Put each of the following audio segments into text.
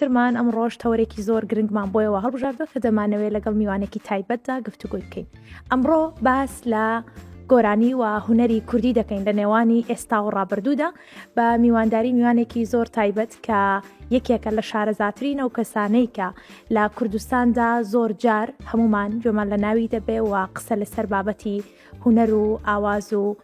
ترمان ئەمڕۆش تەوەرێکی زۆر گرنگمان بۆیەوە هەڵبژاردووە کە دەمانەوێت لەگەڵ میوانێکی تایبەتدا گفتوگۆی بکەین. ئەمڕۆ باس لە گۆرانی و هونەری کوردی دەکەین لە نێوانی ئێستا و ڕابردوودا بە میوانداری میوانێکی زۆر تایبەت کە یەکێکە لە شارەزاترین ئەو کەسانەی کە لە کوردستاندا زۆر جار هەمومان گوێمان لە ناوی دەبێ و قسە لەسەر بابەتی هونەر و ئاواز و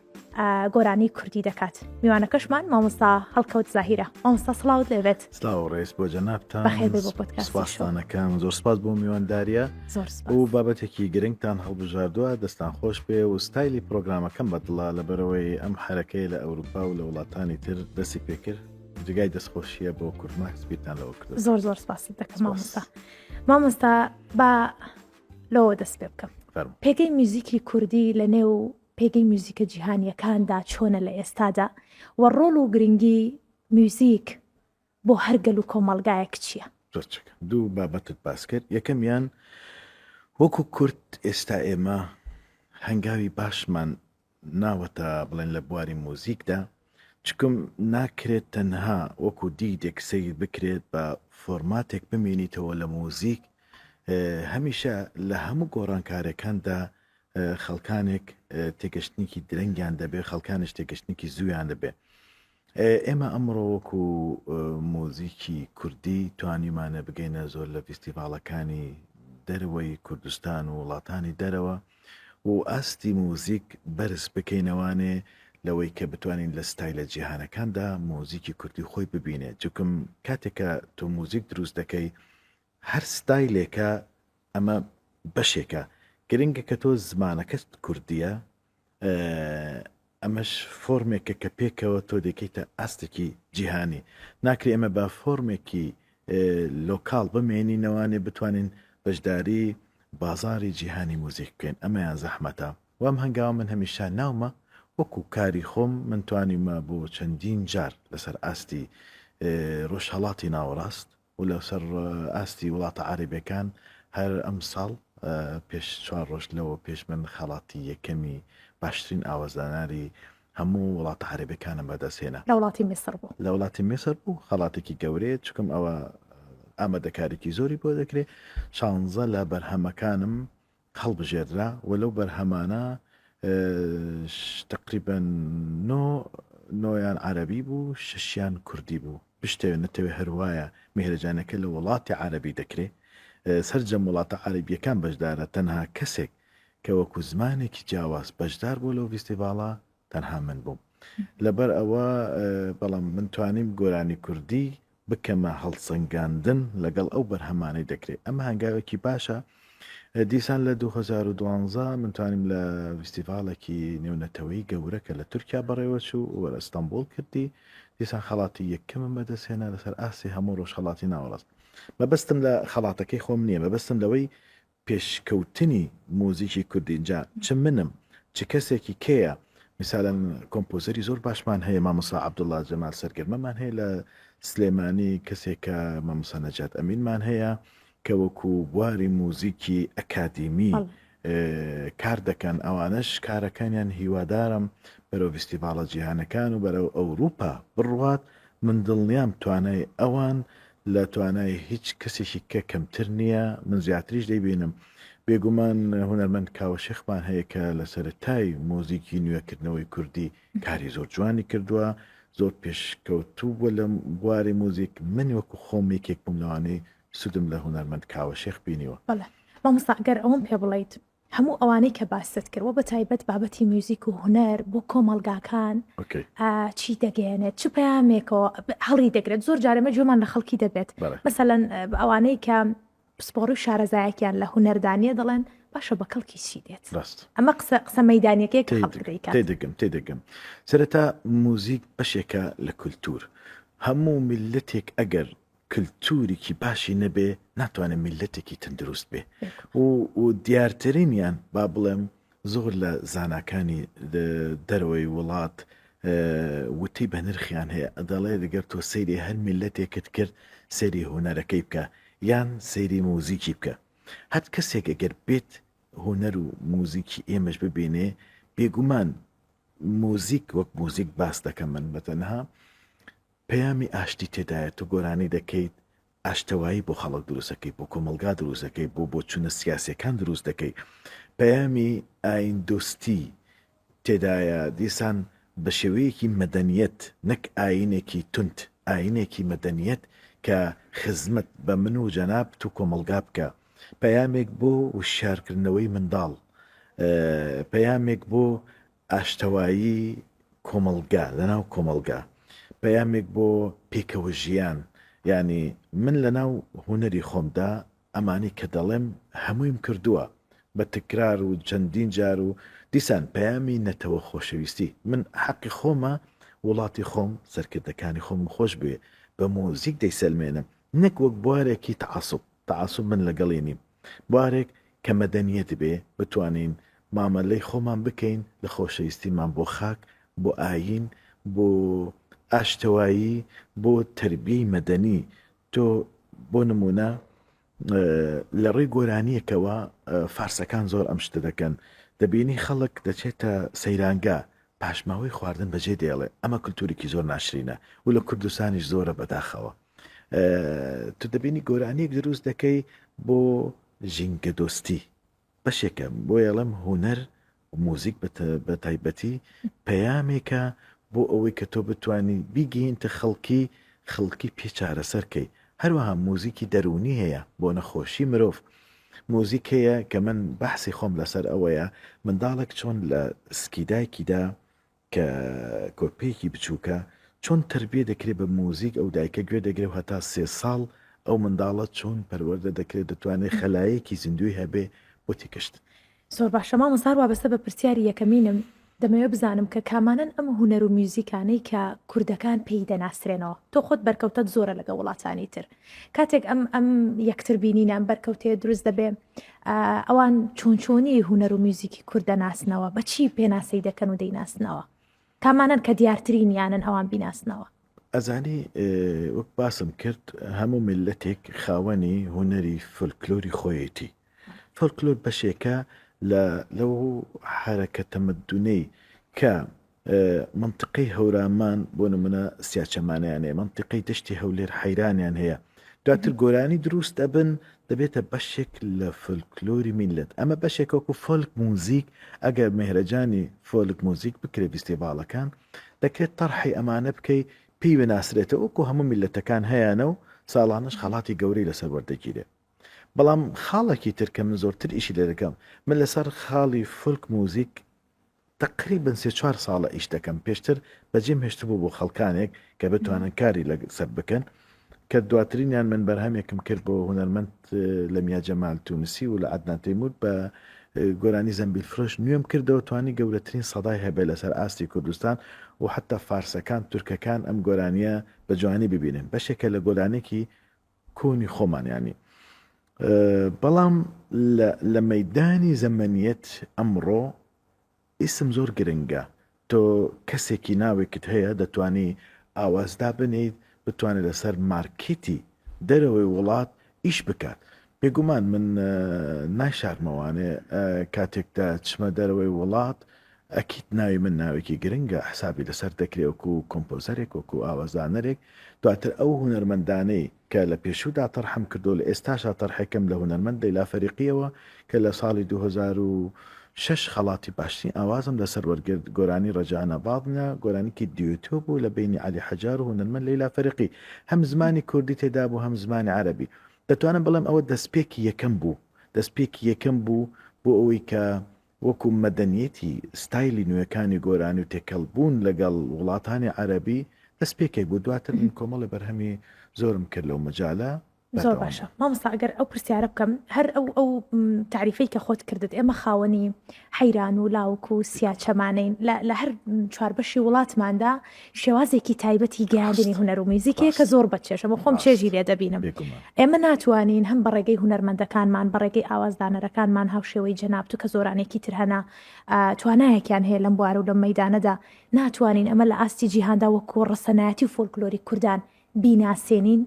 گۆرانی کوردی دەکات میوانەکەشمان مامۆستا هەڵکەوت زاهیرە مامۆستا سڵاوت لێبێت سلااو ڕێز بۆ جەنابتان بەخێر بێی بۆ پۆدکاستی شۆ. سپاستانەکەم زۆر سپاس بۆ میوانداریە زۆر سپاس و بابەتێکی گرنگتان هەڵبژاردووە دەستان خۆش بێ و ستایلی پرۆگرامەکەم بەدڵە لەبەرەوەی ئەم حەرەکەی لە ئەوروپا و لە وڵاتانی تر دەستی پێکرد جێگای دەستخۆشیە بۆ کوردماکس بیرتان لەوە کردووە زۆر زۆر سپاست دەکەم سپاس. مامۆستا مامۆستا با لەوە دەست پێ بکەم فەرموو. پێگەی میوزیکی کوردی لە نێو پێگەی میوزیکە جیهانییەکاندا چۆنە لە ئێستادا و ڕۆڵ و گرنگی میوزیک بۆ هەر گەل و کۆمەڵگایەک چییە؟ زۆر چەکە. دوو بابەتت باس کرد، یەکەمیان وەکو کورد ئێستا ئێمە هەنگاوی باشمان ناوەتە بڵێن لە بواری موزیکدا، چکم ناکرێت تەنها وەکو دیدێک سەیر بکرێت بە فۆرماتێک بمێنیتەوە لە موزیک، هەمیشە لە هەموو گۆڕانکارێکاندا خەڵکانێک تێگەشتنێکی درەنگیان دەبێت، خەڵکانیش تێگەشتنێکی زوویان دەبێت. ئێمە ئەمڕۆ وەکو مۆزیکی کوردی توانیمانە بگەینە زۆر لە ڤیستیڤاڵەکانی دەرەوەی کوردستان و وڵاتانی دەرەوە و ئاستی مۆزیک بەرز بکەینەوانێ لەوەی کە بتوانین لە ستایلە جیهانەکاندا مۆزیکی کوردی خۆی ببینێت چونکم کاتێک کە تۆ مۆزیک دروست دەکەی هەر ستایلێکە ئەمە بەشێکە گرنگە کە تۆ زمانەکەت کوردیە ئەمەش فۆرمێکە کە پێکەوە تۆ دەکەیتە ئاستێکی جیهانی ناکرێ ئێمە بە فۆرمێکی local بمێنینەوانێ بتوانین بەشداری بازاری جیهانی موزیک بکەین ئەمەیان زەحمەتە وام هەنگاوە من هەمیشە ناومە وەکو کاری خۆم من توانیومە بۆ چەندین جار لەسەر ئاستی ڕۆژهەڵاتی ناوەڕاست و لەسەر ئاستی وڵاتە عەرەبیەکان هەر ئەمساڵ پێش چوار ڕۆژ لەوە پێش من خەڵاتی یەکەمی باشترین ئاوازداناری هەموو وڵاتە عەرەبیەکانم بەدەست هێنا. لە وڵاتی میسر بوو. لە وڵاتی میسر بوو، خەڵاتێکی گەورەیە چونکم ئەوە ئامادەکاریی زۆری بۆ دەکرێ، شانزە لە بەرهەمەکانم هەڵبژێردرا و لەو بەرهەمانە تەقریبەن نۆ نۆیان عەرەبی بوو شەشیان کوردی بوو بشتەوێ نەتەوێ هەروایە میهرەجانەکە لە وڵاتی عەرەبی دەکرێ سەرجەم وڵاتە عەرەبیەکان بەشدارە تەنها کەسێک کە وەکو زمانێکی جیاواز بەشدار بوو لەو ڤیستیڤاڵە تەنها من بووم لەبەر ئەوە بەڵام من توانیم گۆرانی کوردی بکەمە هەڵسەنگاندن لەگەڵ ئەو بەرهەمانەی دەکرێت ئەمە هەنگاوێکی باشە دیسان لە 2012 من توانیم لە ڤیستیڤاڵێکی نێونەتەوەی گەورە کە لە تورکیا بەڕێوەچوو و لە ئەستەنبوڵ کردی دیسان خەڵاتی یەکەمم بەدەستهێنا لەسەر ئاستی هەموو ڕۆژهەڵاتی ناوەڕاست مەبەستم لە خەڵاتەکەی خۆم نییە مەبەستم لەوەی پێشکەوتنی موزیکی کوردی جا چ منم چ کەسێکی کێیە میسالەن کۆمپۆزەری زۆر باشمان هەیە مامۆستا عەبدوڵا جەمال سەرگەرمەمان هەیە لە سلێمانی کەسێکە مامۆستا نەجات ئەمینمان هەیە کە وەکو بواری موزیکی ئەکادیمی کار دەکەن ئەوانەش کارەکانیان هیوادارم بەرەو ڤیستیڤاڵە جیهانەکان و بەرەو ئەوروپا بڕوات من دڵنیام توانای ئەوان لە توانای هیچ کەسێکی کە کەمتر نییە، من زیاتریش دەیبینم. بێگومان هونەرمەند کاوە شێخمان هەیە کە لە سەرەتای مۆزیکی نوێکردنەوەی کوردی کاری زۆر جوانی کردووە، زۆر پێشکەوتوو بووە لە بواری موزیک، من وەکو خۆم یەکێک بووم لەوانەی سوودم لە هونەرمەند کاوە شێخ بینیوە. بەڵێ مامۆستا گەر ئەوەم پێ بڵێیت هەموو ئەوانەی کە باست کرد وە بە تایبەت بابەتی میوزیک و هونەر بۆ کۆمەڵگاکان چی دەگەیەنێت چ پەیامێکەوە هەڵی دەگرێت زۆر جارەمە گوێمان لە خەڵکی دەبێت مەسەلەن ئەوانەی کە پسپۆڕی و شارەزایەکیان لە هونەردانیە دەڵێن باشە بە کەڵکی چی دێت ئەمە قسە قسە مەدانیەکەی تێدەگەم تێدەگەم سەرەتا موزیک بەشێکە لە کولتور هەموو میللەتێک ئەگەر کلتوریکی باشی نەبێ ناتوانێ میللەتێکی تەندروست بێ و و دیارترینیان با بڵێم زۆر لە زاناکانی دەرەوەی وڵات وتەی بە نرخیان هەیە دەڵێ گەر تۆ سەیری هەر میللەتێکت کرد سەیری هونەرەکەی بکە یان سەیری موزیکی بکە هەر کەسێک ئەگەر بێت هونەر و موزیکی ئێمەش ببینێ بێگومان موزیک وەک موزیک باس دەکەم من بەتەنها پەیامی ئاشتی تێدایە تۆ گۆرانی دەکەیت. ئاشتەوایی بۆ خەڵک دروست دەکەی، بۆ کۆمەڵگا دروست دەکەی، بۆ بۆچوونە سیاسیەکان دروست دەکەی. پەیامی ئایندۆستی تێدایە، دیسان بە شێوەیەکی مەدەنیەت نەک ئایینێکی توند، ئایینێکی مەدەنیەت کە خزمەت بە من و جەنابت و کۆمەڵگا بکا. پەیامێک بۆ وشیارکردنەوەی منداڵ، پەیامێک بۆ ئاشتەوایی کۆمەڵگا لەناو کۆمەڵگا، پەیامێک بۆ پێکەوە ژیان، یانی من لەناو هونەری خۆمدا ئەمانەی کە دەڵێم هەموویم کردووە بە تکرار و چەندین جار و دیسان پەیامی نەتەوە خۆشەویستی، من حەقی خۆمە وڵاتی خۆم سەرکردەکانی خۆمم خۆش بوێ بە مۆزیک دەیسەلمێنم نەک وەک بوارێکی تەعەسوب، تەعەسوب من لەگەڵی نیم. بوارێک کە مەدەنیەت بێ، بتوانین مامەلەی خۆمان بکەین لە خۆشەویستیمان بۆ خاک، بۆ ئایین، بۆ ئاشتەوایی، بۆ تەربیەی مەدەنی. تۆ بۆ نموونە لە ڕێی گۆرانییەکەوە فارسەکان زۆر ئەم شتە دەکەن، دەبینی خەڵک دەچێتە سەیرانگا پاشماوەی خواردن بەجێ دێڵێ، ئەمە کلتورێکی زۆر ناشرینە و لە کوردستانیش زۆرە بەداخەوە. تۆ دەبینی گۆرانیەک دروست دەکەی بۆ ژینگە دۆستی بەشێکە بۆیەڵم هونەر موزیک بە تایبەتی پەیامێکە بۆ ئەوەی کە تۆ بتانی بیگەینتە خەڵکی خەڵکی پێ چارەسەرکەی هەروەها موزیکی دەروونی هەیە بۆ نەخۆشی مرۆڤ موزیک هەیە کە من بەحسی خۆم لەسەر ئەوەیە منداڵێک چۆن لە سکی دایکیدا کە کۆرپەیەکی بچووکە چۆن تەربیە دەکرێت بە موزیک ئەو دایکە گوێ دەگرێ و هەتا سێ ساڵ ئەو منداڵە چۆن پەروەردە دەکرێت دەتوانێت خەلایەکی زیندووی هەبێ بۆ تێکەشتن. زۆر باشە مامۆستا هەر وابەستە بە پرسیاری یەکەمینم دەمەوێت بزانم کە کامانەن ئەم هونەر و میوزیکانەی کە کوردەکان پێی دەناسرێنەوە تۆ خۆت بەرکەوتەت زۆرە لەگەڵ وڵاتانی تر کاتێک ئەم ئەم یەکتر بینینە ئەم بەرکەوتەیە دروست دەبێ ئەوان چۆن چۆنی هونەر و میوزیکی کورد دەناسنەوە بە چی پێناسەی دەکەن و دەیناسنەوە کامانەن کە دیارترینیانن ئەوان بیناسنەوە؟ ئەزانی وەک باسم کرد هەموو میللەتێک خاوەنی هونەری فۆلکلۆری خۆیەتی فۆلکلۆر بەشێکە لە لەو حەرەکە تەمەدونەی کە مەنتیقەی هەورامان بۆ نمونە سیاچەمانیان هەیە مەنتیقەی دەشتی هەولێر حەیرانیان هەیە دواتر گۆرانی دروست ئەبن دەبێتە بەشێک لە فۆلکلۆری میللەت ئەمە بەشێک وەکو فۆلک موزیک ئەگەر مهرەجانی فۆلک موزیک بکرێ ڤیستیڤاڵەکان دەکرێت تەرحی ئەمانە بکەی پێی بناسرێتەوە وەکو هەموو میللەتەکان هەیانە و ساڵانەش خەڵاتی گەورەی لەسەر وەردەگیرێ بەڵام خاڵێکی تر کە من زۆرتر ئیشی لێ دەکەم من لەسەر خاڵی فۆلک موزیک تەقریبەن سێ چوار ساڵە ئیش دەکەم پێشتر بەجێم هێشتبوو بۆ خەڵکانێک کە بتوانن کاری لەسەر بکەن کە دواترینیان من بەرهەمێکم کرد بۆ هونەرمەند لەمیا جەمال تونسی و لە عەدنان تەیمور بە گۆرانی زەمبیل فرۆش نوێم کردەوە توانی گەورەترین سەدای هەبێ لەسەر ئاستی کوردستان و حتا فارسەکان تورکەکان ئەم گۆرانیە بە جوانی ببینن بەشێکە لە گۆرانێکی کۆنی خۆمان یانی بەڵام لە مەیدانی زەمەنیەت ئەمڕۆ ئیسم زۆر گرنگە تۆ کەسێکی ناوێکت هەیە دەتوانی ئاواز دابنێیت بتوانێت لەسەر مارکێتی دەرەوەی وڵات ئیش بکات بێگومان من نایشارمەوانێ کاتێک دەچمە دەرەوەی وڵات ئەکید ناوی من ناوێکی گرنگە حسابی لەسەر دەکرێ وەکو کۆمپۆزەرێک وەکو ئاوازدانەرێک دواتر ئەو هونەرمەندانەی کە لە پێشوودا تەرحم کردو لە ئێستاشا تەرحێکم لە هونەرمەند لەیلا فەریقیەوە کە لە ساڵی 2006 خەڵاتی باشترین ئاوازم لەسەر وەرگرت گۆرانی رجعنا بعضنا گۆرانیکی دیۆتۆ بوو لە بەینی عەلی حەجار و هونەرمەند لەیلا فەریقی هەم زمانی کوردی تێدا بوو هەم زمانی عەرەبی دەتوانم بڵێم ئەوە دەستپێکی یەکەم بوو دەستپێکی یەکەم بوو بۆ ئەوەی کە وەکو مەدەنیەتی ستایلی نوێکانی گۆرانی و تێکەڵ بوون لەگەڵ وڵاتانی عەرەبی دەستپێکێک بوو دواتر من کۆمەڵێ بەرهەمی زۆرم کرد لەو مەجالە زۆر باشە مامۆستا ئەگەر ئەو پرسیارە بکەم هەر ئەو ئەو تعریفەی کە خۆت کردت ئێمە خاوەنی حەیران و لاوک و سیاچەمانەین لە هەر چواربەشی وڵاتماندا شێوازێکی تایبەتی گەیاندنی هونەر و میوزیکێک کە زۆر بەچێژە بۆ خۆم چێژی لێ دەبینم ئێمە ناتوانین هەم بە ڕێگەی هونەرمەندەکانمان بە ڕێگەی ئاوازدانەرەکانمان هاوشێوەی جەنابت و کە زۆرانێکی تر هەنا توانایەکیان هەیە لەم بوارە و لەم مەیدانەدا ناتوانین ئەمە لە ئاستی جیهاندا وەکو ڕەسەنایەتی و فۆلکلۆری کوردان بیناسێنین.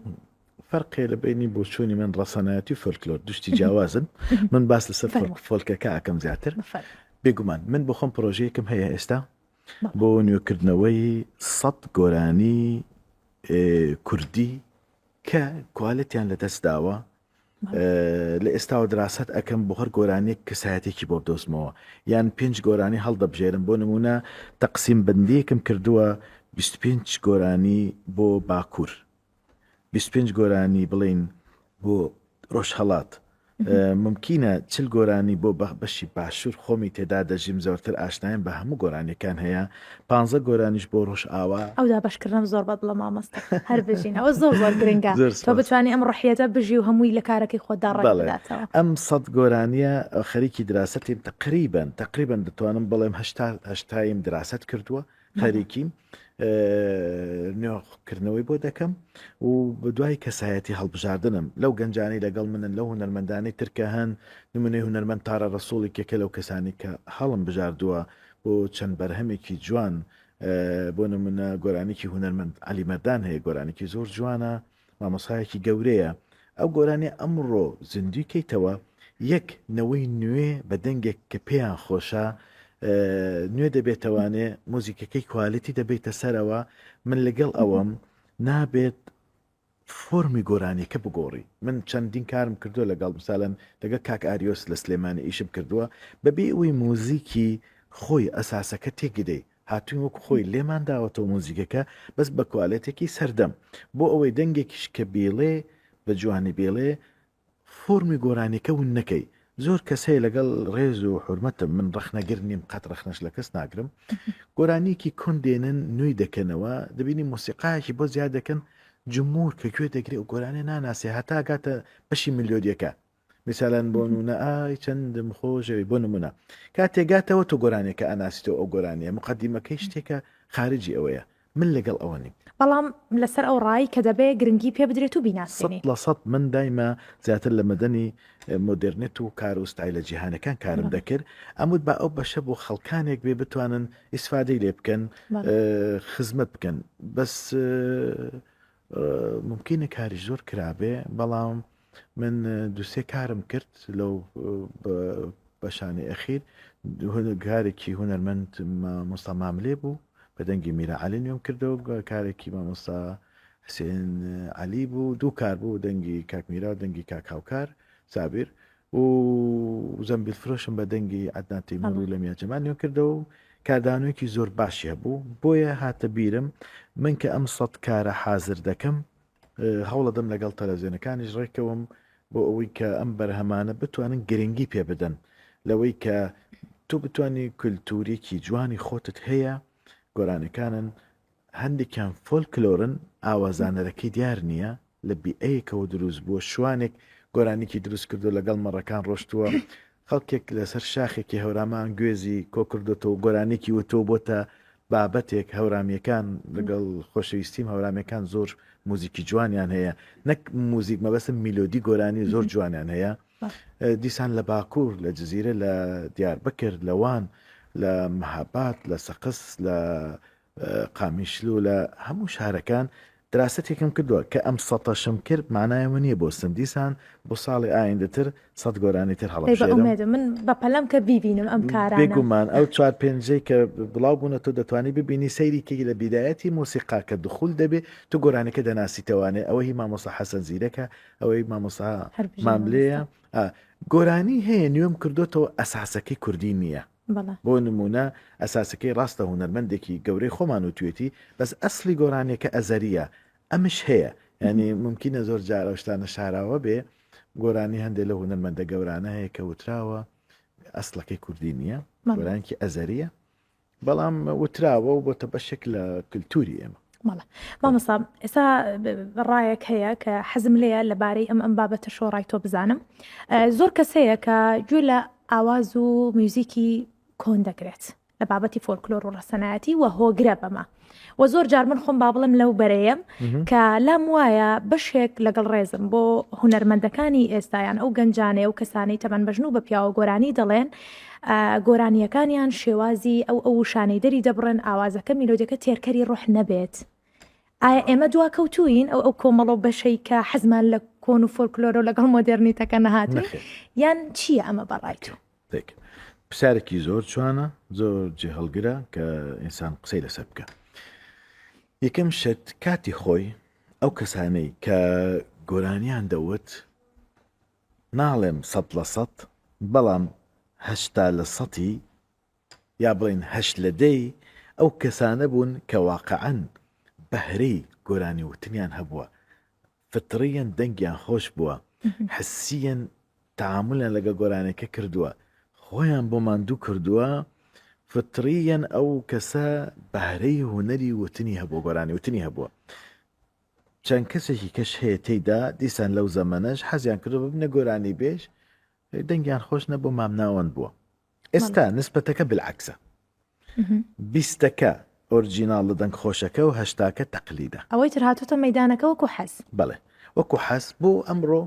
فەرق هەیە لە بەینی بۆچوونی من ڕەسەنایەتی و فۆلکلۆر دوو شتی جیاوازن من باس لەسەر فۆلکەکە ئەکەم زیاتر بێگومان من بۆ خۆم پرۆژەیەکم هەیە ئێستا بۆ نوێکردنەوەی سەد گۆرانی کوردی. کە کوالێتیان لە دەست داوە لە ئێستاوە دراسەت ئەکەم بۆ هەر گۆرانیەک کەسایەتێکی بۆ بدۆزمەوە یان پێنج گۆرانی هەڵدەبژێرم بۆ نمونە تەقسیم بەندیەکم کردووە 25 گۆرانی بۆ باکوور 25 گۆرانی بڵین بۆ ڕۆژهەڵات مومکینە چل گۆرانی بۆ بەشی باشوور خۆمی تێدا دەژیم زۆرتر ئاشنایم بە هەموو گۆرانیەکان هەیە پانزە گۆرانیش بۆ ڕۆژئاوا. ئەو دابەشکردنەم زۆر بەدڵە مامۆستا هەر بژین ئەوە زۆر زۆر گرنگە زۆر تۆ سپاس. بتوانی ئەم ڕۆحیەتە بژی و هەمووی لە کارەکەی خۆتدا ڕەنگ بەڵێ بداتەوە. ئەم سەد گۆرانیە خەریکی دراسەتیم تەقریبەن تەقریبەن دەتوانم بڵێم هەشتا هەشتایم دراسەت کردووە خەریکیم نوێکردنەوەی بۆ دەکەم و دوای کەسایەتی هەڵبژاردنم لەو گەنجانی لەگەڵ منن لەو هونەرمەندانی ترکە هەن نمونەی هونەرمەند تارە ڕەسوڵی کێکە لەو کەسانی کە هەڵم بژاردووە بۆ چەند بەرهەمێکی جوان بۆ نمونە گۆرانێکی هونەرمەند علی مەردان هەیە گۆرانێکی زۆر جوانە مامۆستایەکی گەورەیە ئەو گۆرانیە ئەمڕۆ زیندوی کەیتەوە یەک نەوەی نوێ بە دەنگێک کە پێیان خۆشە نوێ دەبێتەوانێ مۆزیکەکەی کوالێتی دەبیتە سەرەوە من لەگەڵ ئەوەم نابێت فۆرمی گۆرانیەکە بگۆڕی من چەندین کارم کردووە لەگەڵ مثالەن لەگەڵ کاک ئاریۆس لە سلێمانی ئیشم کردووە بەبێ ئەوەی مۆزیکی خۆی ئەساسەکە تێکدەی هاتووین وەکو خۆی لێمان داوەتەوە موزیکەکە بەس بە کوالێتێکی سەردەم بۆ ئەوەی دەنگێکیش کە بیڵێ بە جوانی بیڵێ فۆرمی گۆرانیەکە ون نەکەی زۆر کەس هەیە لەگەڵ ڕێز و حورمەتم من ڕەخنەگر نیم قەت ڕەخنەش لە کەس ناگرم گۆرانیەکی کۆن دێنن نوێی دەکەنەوە دەبینی مۆسیقایەکی بۆ زیاد دەکەن جمهور کە گوێ دەگرێ و گۆرانیە ناناسێ هەتا گاتە بەشی ملیۆدیەکە میسالەن بۆ نمونە ئای چەندم خۆشەوی بۆ نمونە کاتێ گاتەوە تۆ گۆرانیەکە ئەناسیتەوە ئەو گۆرانیە مقدمەکەی شتێکە خارجی ئەوەیە من لەگەڵ ئەوە نیم. بەڵام لەسەر ئەو ڕای کە دەبێ گرنگی پێ بدرێت و بیناسێنی. 100% من دایمە زیاتر لە مەدەنی مۆدێرنێت و کار و ستایلە جیهانەکان کارم دەکرد ئەموت با ئەو بەشە بۆ خەڵکانێک بێ بتوانن ئیسفادەی لێ بکەن خزمەت بکەن بەس مومکینە کاریش زۆر کرابێ بەڵام من دوسێ کارم کرد لەو بەشانی ئەخیر کارێکی هونەرمەند مامۆستا ماملێ بوو بە دەنگی میرا عەلی نوێم کردەوە کارێکی مامۆستا حسێن عەلی بوو دوو کار بوو دەنگی کاک میرا و دەنگی کاک هاوکار سابیر و زەمبیل فرۆشم بە دەنگی عەدنان تەیمور و لەمیا جەمال نوێ کردەوە و کاردانەوەیەکی زۆر باشی هەبوو بۆیە هاتە بیرم من کە ئەم سەد کارە حازر دەکەم هەوڵەدەم لەگەڵ تەلەڤزیۆنەکانیش ڕێکەوم بۆ ئەوەی کە ئەم بەرهەمانە بتوانن گرنگی پێ بدەن لەوەی کە تۆ بتانی کولتوریکی جوانی خۆتت هەیە گۆرانەکانن هەندێکیان فۆلکلۆرن ئاوازانەرەکەی دیار نییە لە بیئەیەکەوە دروست بووە شوانێک گۆرانیکی دروست کردو لەگەڵ مەڕەکان ڕۆشتووە خەڵکێک لەسەر شاخێکی هەورامان گوێزی کۆکردۆتەوە گۆرانیکی وتووە بۆتە بابەتێک هەورامیەکان لەگەڵ خۆشەویستیم هەورامیەکان زۆر موزیکی جوانیان هەیە نەک موزیک مەبەستم میلۆدی گۆرانی زۆر جوانیان هەیە دیسان لە باکوور لە جززیرە لە دیار بکرد لە وان لە مەهابات لە سەقز لە قامیشلو لە هەموو شارەکان دراسەتێکم کردووە کە ئەم سەتەشم کرد مانای ئەوە نییە بۆستم دیسان بۆ ساڵی ئایندەتر سەد گۆرانی تر ئەی بە هەڵەبژێرم. ئومێدم من بە پەلەم کە بیبینم ئەم کارانە. بێگومان ئەو چوار پێنجەی کە بڵاو بوونە تۆ دەتوانی ببینی سەیری کەی لە بیدایەتی مۆسیقا کە دخول دەبێ تۆ گۆرانیەکە دەناسیتەوانێ ئەوە هی مامۆستا حەسەن زیرەکە ئەوەی مامۆستا هەر بژی ماملێیە مامۆستا. ئا گۆرانی هەیە نوێم کردۆتەوە ئەساسەکەی کوردی نییە. بەڵێ. بۆ نموونە ئەساسەکەی ڕاستە هونەرمەندێکی گەورەی خۆمان وتوێتی بەس ئەسڵی گۆرانیەکە ئەزەریە ئەمش هەیە یانی مومکینە زۆر جار ئەو شتانە شاراوە بێ گۆرانی هەندێ لەو هونەرمەندە گەورانە هەیە کە وتراوە ئەسڵەکەی کوردی نییە گۆرانیکی ئەزەریە بەڵام وتراوە و بۆتە بەشێک لە کللتوری ئێمە. بەڵێ مامۆستا ئێستا ڕایەک هەیە کە حەزم لێیە لەبارەی ئەم ئەم بابەتە شۆڕای تۆ بزانم زۆر کەس هەیە کە گوێ لە ئاواز و میوزیکی کۆن دەگرێت لە بابەتی فۆلکلۆر و ڕەسەنایەتی و هۆگرە بەمە و زۆر جار من خۆم با بڵێم لەو بەرەیەم کە لام وایە بەشێک لەگەڵ ڕێزم بۆ هونەرمەندەکانی ئێستایان ئەو گەنجانەیە و کەسانەی تەمەن بەژن و بە پیاوە گۆرانی دەڵێن گۆرانییەکانیان شێوازی ئەو ئەو وشانەی دەری دەبڕن ئاوازەکە میلۆدیەکە تێرکەری ڕۆح نەبێت ئایا ئێمە دواکەوتووین ئەو ئەو کۆمەڵە و بەشەی کە حەزمان لە کۆن و فۆلکلۆرە و لەگەڵ مۆدێرنیتەکە نەهاتوین نەخێر. یان چییە ئەمە بەڕای تۆ؟ تێک. پرسیارێکی زۆر جوانە زۆر جێهەڵگرە کە ئینسان قسەی لەسەر بکە یەکەم شت کاتی خۆی. ئەو کەسانەی کە گۆرانیان دەوت ناڵێم 100%، بەڵام 80 لە سەتی یا بڵێین هەشت لە دەی ئەو کەسانە بوون کە واقعەن بەهرەی گۆرانی وتنیان هەبووە، فتڕیەن دەنگیان خۆش بووە، حسیەن تەعامولیان لەگەڵ گۆرانیەکە کردووە، خۆیان بۆ ماندوو کردووە، فتڕیەن ئەو کەسە بەهرەی هونەری وتنی هەبووە، گۆرانی وتنی هەبووە. چەند کەسێکی کەش هەیە تێیدا دیسان لەو زەمەنەش حەزیان کردووە ببنە گۆرانیبێژ، دەنگیان خۆش نەبووە، مامناوەند بووە. ئێستا نسبەتەکە بالعەکسە بیستەکە ئۆرجیناڵ لە دەنگ خۆشەکە و هەشتاکە تەقلیدە. ئەوەی تر هاتۆتە مەیدانەکە وەکو حەز. بەڵێ وەکو حەز بۆ ئەمڕۆ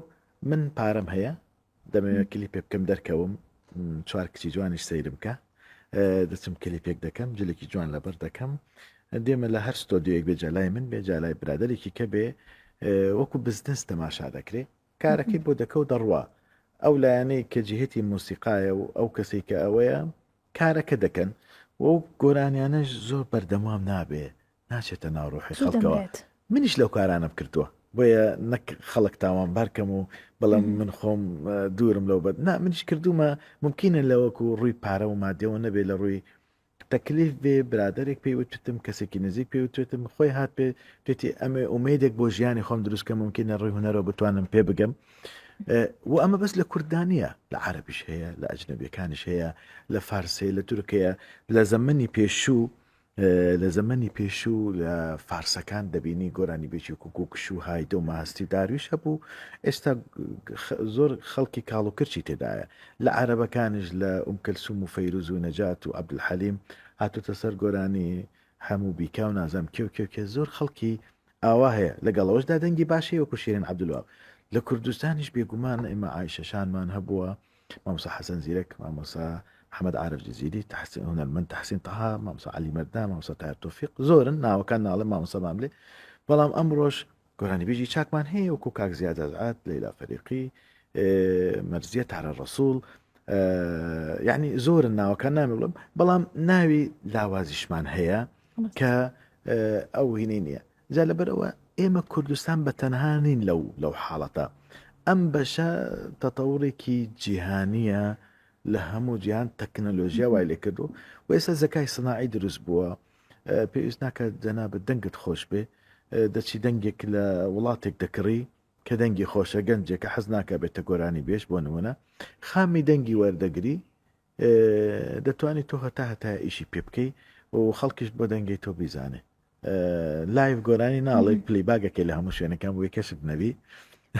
من پارەم هەیە دەمەوێت کلیپێ بکەم دەرکەوم چوار کچی جوانیش سەیرم کە دەچم کلیپێک دەکەم جلێکی جوان لەبەر دەکەم دێمە لە هەر ستۆدیۆیەک بێ جالای من بێ جالای برادێکی کە بێ وەکو بزنس تەماشا دەکرێ کارەکەی بۆ دەکە و دەڕوا. ئەو لایەنەی کە جیهەتی مۆسیقایە و ئەو کەسەی کە ئەوەیە کارەکە دەکەن و ئەو گۆرانیانەش زۆر بەردەوام نابێ ناچێتە ناو ڕۆحی زوو خەڵکەوە. دەمرێت. منیش لەو کارانەم کردووە بۆیە نەک خەڵک تاوانبار کەم و بڵێم من خۆم دوورم لەو بەد نا منیش کردوومە مومکینە لە وەکو ڕووی پارە و مادیەوە نەبێ لە ڕووی تەکلیف بێ برادەرێک پێی وتتم کەسێکی نزیک پێی وتێتم خۆی هات پێ پێتی ئەمێ ئومێدێک بۆ ژیانی خۆم دروست کەم ممکنە ڕووی هونەرەوە بتوانم پێ بگەم و ئەمە بەس لە کورددا نییە لە عەرەبیش هەیە لە ئەجنەبیەکانیش هەیە لە فارسەیە لە تورکەیە لە زەمەنی پێشوو لە زەمەنی پێشوو لە فارسەکان دەبینی گۆرانیبێژی وەکو گوگش و هایدە و ماهستی و دارویش هەبوو، ئێستا زۆر خەڵکی کاڵ و کرچی تێدایە. لە عەرەبەکانیش لە ئوم کەلسوم و فەیروز و نەجات و عەبدولحەلیم هاتۆتە سەر گۆرانی حەمو بیکا و نازانم کێ و کێ و کێ زۆر خەڵکی ئاوا هەیە لەگەڵ ئەوەشدا دەنگی باش هەیە وەکو شیرین عەبدولوەهاب. لە کوردستانیش بێگومان ئێمە عایشەشانمان هەبووە مامۆستا حەسەن زیرەک، مامۆستا محەمەد عارف جزیری، تەحسین هونەرمەند تەحسین تەها، مامۆستا عەلی مەردان، مامۆستا تاهیر تۆفیق، زۆرن ناوەکان ناڵێم مامۆستا ماملێ، بەڵام ئەمڕۆش گۆرانیبێژی چاکمان هەیە وەکو کاک زیاد ئەزعەد، لەیلا فەریقی، مەرزیە تارە ڕەسوڵ، یعنی زۆرن ناوەکان نامێ بڵێم، بەڵام ناوی لاوازیشمان هەیە کە ئەو هینەی نییە. جا لەبەرئەوە ئێمە کوردستان بە تەنها نین لەو لەو حاڵەتە. ئەم بەشە تەتەوڕێکی جیهانییە لە هەموو جیهان تەکنەلۆژیا وای لێ کردووە و ئێستا زەکای سناعی دروست بووە پێویست ناکات جەنابت دەنگت خۆش بێ دەچی دەنگێک لە وڵاتێک دەکڕی کە دەنگی خۆشە گەنجێکە حەز ناکە بێتە گۆرانی بێژ بۆ نمونە خامی دەنگی وەردەگری دەتوانی تۆ هەتا هەتایە ئیشی پێ بکەی و خەڵکیش بۆ دەنگەی تۆ بیزانێ live گۆرانی ناڵێ play back ەکەی لە هەموو شوێنەکان بۆی کەشف نەبی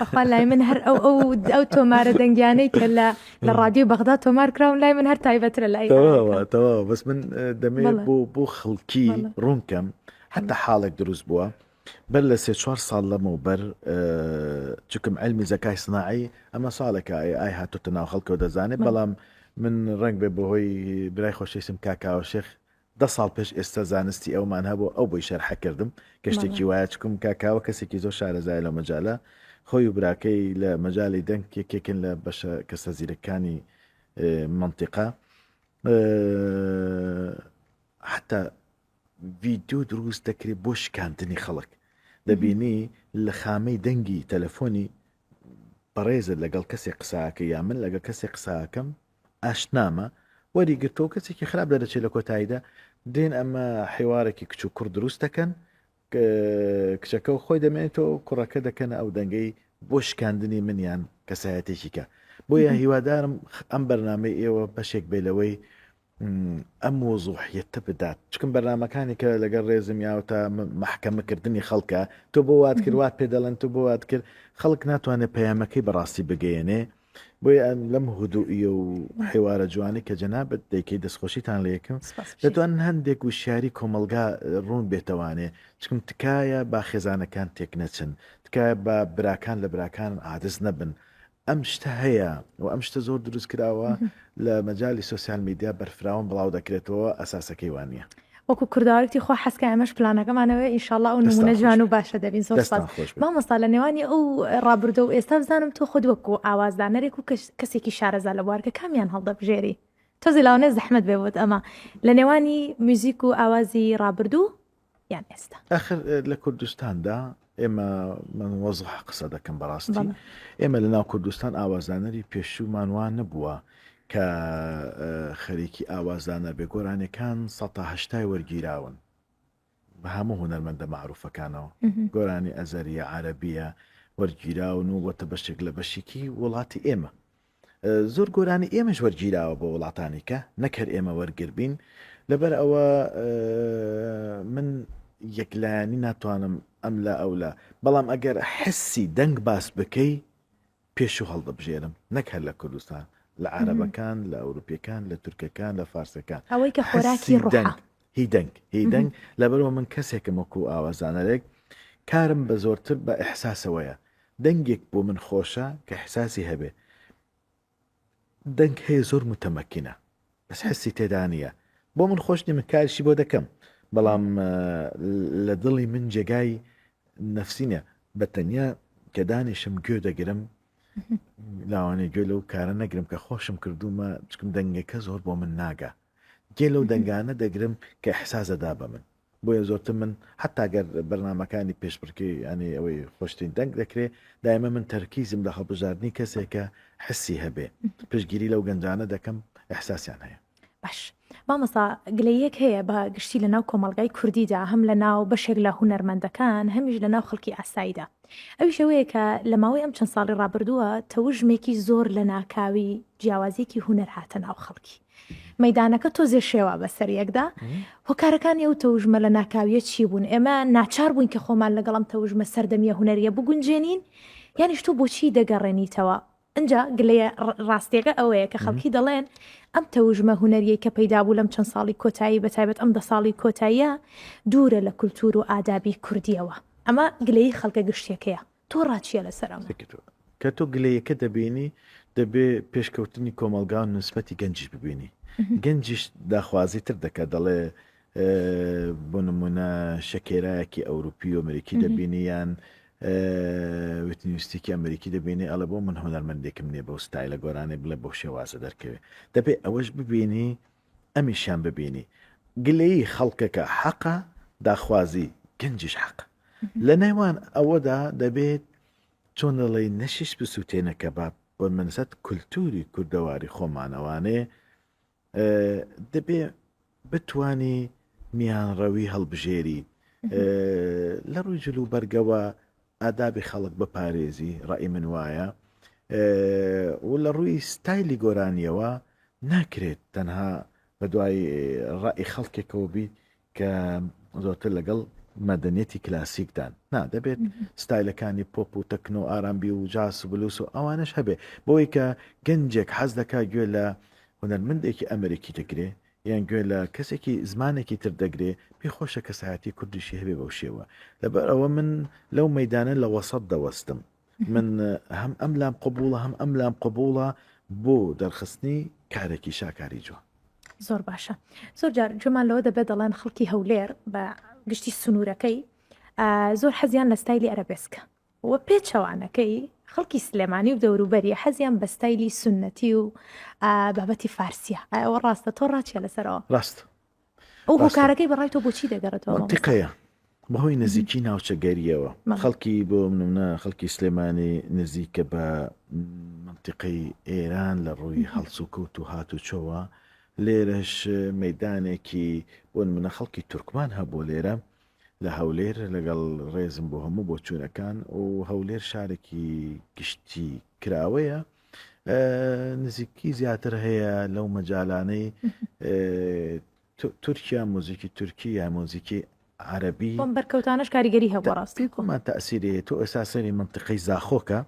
بەخوا لای من هەر ئەو ئەو ئەو تۆمارە دەنگیانەی کە لە لە ڕادیۆی بەغدا تۆمار کراون لای من هەر تایبەترە لای تەواوە تەواوە بەس من دەمێ بۆ بۆ خەڵکی ڕوونکەم حتا حاڵێک دروست بووە بەر لە سێ چوار ساڵ لەمەوبەر چکم عیلمی زەکای سناعی ئەمە ساڵێکە ئەی ئای هاتۆتە ناو خەڵکەوە دەزانێت بەڵام من ڕەنگ بێ بەهۆی برای خۆشەویستم کاکاوە شێخ دە ساڵ پێش ئێستا زانستی ئەومان هەبوو ئەو بۆی شەرحە کردم کە شتێکی وایە چکم کاکاوە کەسێکی زۆر شارەزای لە مەجالە خۆی و براکەی لە مەجالی دەنگ یەکێکن لە بەشە کەسە زیرەکانی منتیقە حتا ڤیدیۆ دروست دەکرێت بۆ شکاندنی خەڵک دەبینی لە خامەی دەنگی تەلەفۆنی بەڕێزت لەگەڵ کەسێک قساکە یا من لەگەڵ کەسێک قساکەم ئاشنامە وەری گرتەوە کەسێکی خراپ دەرەچێت لە کۆتاییدا دێن ئەمە حیوارێکی کچ و کوڕ دروست دەکەن کچەکە و خۆی دەمێنێتەوە کوڕەکە دەکەنە ئەو دەنگەی بۆ شکاندنی منیان کەسایەتێکی کە بۆیە هیوادارم ئەم بەرنمەی ئێوە بەشێک بێ لەوەی ئەم وزوحیەتە بدات چکم بەرنمەکانی کە لەگەڵ ڕێزم یاوتە مەحکەمەکردنی خەڵکە تۆ بۆ وات کرد وات پێ دەڵێن تۆ بۆ وات کرد خەڵک ناتوانێت پەیامەکەی بەڕاستی بگەیەنێ بۆیە ئەم لەم هدوئیە و حیوارە جوانی کە جەنابت دەیکەی دەستخۆشیتان لەکەم دەتوانن هەندێک وشیاری کۆمەلگا ڕوون بێتەوانێ چکم تکایە با خێزانەکان تێک نەچن تکایە با براکان لە براکان عادز نەبن ئەم شتە هەیە و ئەم شتە زۆر دروست کراوە لە مەجالی سۆسیال میدیا بەرفراوان بڵاو دەکرێتەوە ئەساسەکەی وانە. وەکو کوردەوارتی خوا حەزکە ئێمەش پلانەکەمانەوەی ئینشاڵڵا ئەو نمونە جوان و باشە دەبین زۆر سپاس مامۆستا لە نێوانی ئەو ڕابردوو و ئێستا بزانم تۆ خۆت وەکو ئاوازدانەرێک و کەسێکی شارەزا لە بوارکە کامیان هەڵدەبژێری تۆزێ لاوانەیە زەحمەت بێ بۆت ئەمە لە نێوانی میوزیک و ئاوازی ڕابردوو یان ئێستا ئەخر لە کوردستاندا. ئێمە من وەزح قسە دەکەم بەڕاستی ئێمە لە ناو کوردستان ئاوازدانەری پێشوومان وا نەبووە کە خەریکی ئاوازدانەر بێ گۆرانیەکان سەتا هەشتای وەرگیراون بە هەموو هونەرمەندە مەعروفەکانەوە گۆرانی ئەزەریە عەرەبیە وەرگیراون و وەتە بەشێک لە بەشێکی وڵاتی ئێمە زۆر گۆرانی ئێمەش وەرگیراوە بۆ وڵاتانی کە نەک هەر ئێمە وەرگر بین لەبەر ئەوە من یەکلایەنی ناتوانم ئەم لا ئەولا بەڵام ئەگەر حسی دەنگ باس بکەی پێشوو هەڵدەبژێرم نەک هەر لە کوردستان لە عەرەبەکان لە ئەوروپیەکان لە تورکەکان لە فارسەکان ئەوەی کە خۆراکی حسی ڕۆحە دەنگ هی دەنگ هی دەنگ لەبەرەوە من کەسێکم وەکو ئاوازدانەرێک کارم بە زۆرتر بە ئیحساسەوەیە دەنگێک بۆ من خۆشە کە ئیحساسی هەبێ دەنگ هەیە زۆر متەمەکینە بەس حسی تێدا نییە بۆ من خۆش نیە من کارشی بۆ دەکەم بەڵام لە دڵی من جێگای نەفسی نیە بە تەنیا کە دانیشم گوێ دەگرم لاوانەیە گوێ لەو کارە نەگرم کە خۆشم کردومە چکم دەنگەکە زۆر بۆ من ناگا گێ لەو دەنگانە دەگرم کە احساس دەدا بە من بۆیە زۆرتر من حتا گەر بەرنامەکانی پێشبڕکێ یانی ئەوەی خۆشترین دەنگ دەکرێ دایمە من تەرکیزم لە هەڵبژاردنی کەسێکە حسی هەبێ پشتگیری لەو گەنجانە دەکەم ئیحساسیان هەیە. باش مامۆستا گلەییەک هەیە بە گشتی لە ناو کۆمەڵگای کوردیدا هەم لە ناو بەشێک لە هونەرمەندەکان هەمیش لە ناو خەڵکی ئاساییدا ئەویش ئەوەیە کە لە ماوەی ئەم چەند ساڵی ڕابردووە تەوژمێکی زۆر لە ناکاوی جیاوازیەکی هونەر هاتە ناو خەڵکی مەیدانەکە تۆزێ شێوا بەسەر یەکدا هۆکارەکانی ئەو تەوژمە لە ناکاویە چی بوون ئێمە ناچار بووین کە خۆمان لەگەڵ ئەم تەوژمە سەردەمیە هونەریە بگونجێنین یانیش تۆ بۆچی دەگەڕێنیتەوە ئینجا گلەیە ڕاستیەکە ئەوەیە کە خەڵکی دەڵێن ئەم تەوژمە هونەریەی کە پەیدا بوو لەم چەند ساڵی کۆتایی بە تایبەت ئەم دە ساڵی کۆتاییە دوورە لە کولتوور و ئادابی کوردیەوە ئەمە گلەیی خەڵکە گشتیەکەیە تۆ ڕات چیە لەسەر ئەمە؟ کە تۆ گلەیەکە دەبینی دەبێ پێشکەوتنی کۆمەڵگا و نسبەتی گەنجیش ببینی گەنجیش داخوازی تر دەکات دەڵێ بۆ نمونە شەکێرایەکی ئەوروپی و ئەمریکی دەبینی یان وتنیوستێکی ئەمریکی دەبینی ئەڵێ بۆ من هونەرمەندێکم نییە بەو ستایلە گۆرانی بڵێ بەو شێوازە دەرکەوێ دەبێ ئەوەش ببینی ئەمیشیان ببینی گلەیی خەڵکەکە حەقە داخوازی گەنجیش حەقە لە نێوان ئەوەدا دەبێت چۆن دەڵێی نەشیش بسووتێنە کەباب بۆ منسەت کولتوری کوردەواری خۆمانەوانێ دەبێ بتانی میانڕەوی هەڵبژێری لە ڕووی جل و بەرگەوە ئادابی خەڵک بپارێزی ڕئی من وایە و لە ڕووی ستایلی گۆرانیەوە ناکرێت تەنها بە دوای ڕئی خەڵکێکەوە بیت کە زۆرتر لەگەڵ مەدەنیەتی کلاسیکدان نا دەبێت ستایلەکانی پۆپ و تەکنۆ و ئارامبی و جاز و بلوس و ئەوانەش هەبێ بۆی کە گەنجێک حەز دەکا گوێ لە هونەرمەندێکی ئەمریکی دەگرێ یان گوێ لە کەسێکی زمانێکی تر دەگرێ پێی خۆشە کەسایەتی کوردیشی هەبێ بەو شێوە لەبەر ئەوە من لەو مەیدانە لە وەسەت دەوەستم من هەم ئەم لام قبوڵە هەم ئەم لام قبوڵە بۆ دەرخستنی کارێکی شاکاری جوان. زۆر باشە زۆر جار گوێمان لەوە دەبێت دەڵێن خەڵکی هەولێر بە گشتی سنوورەکەی زۆر حەزیان لە ستایلی ئەرەبێسکە و پێچەوانەکەی خەڵکی سلێمانی و دەوروبەری حەزیان بە ستایلی سنەتی و بابەتی فارسیە ئەوە ڕاستە تۆ ڕاچیە لەسەرەوە ڕاست ئەو هۆکارەکەی بەڕای تۆ بۆچی دەگەڕێتەوە؟ مەنتیقەیە بەهۆی نزیکی ناوچەگەریەوە خەڵکی بۆ منە خەڵکی سلێمانی نزیکە بە منتیقەی ئێران لە ڕووی هەڵسوکەوت و هاتوچۆوە لێرەش مەدانێکی بۆ منە خەڵکی تورکمان هەبوو لێرە لە هەولێر لەگەڵ ڕێزم بۆ هەموو بۆچوونەکان و هەولێر شارێکی گشتی کراوەیە نزیکی زیاتر هەیە لەو مەجالانەی تورکیا موزیکی تورکی یا موزیکی عەربی بەم بەرکەوتانەش کاریگەری هەبوو ڕاست کۆمان تەسیری هەیە تۆ ئێستا سەری منتیقەی زاخۆکە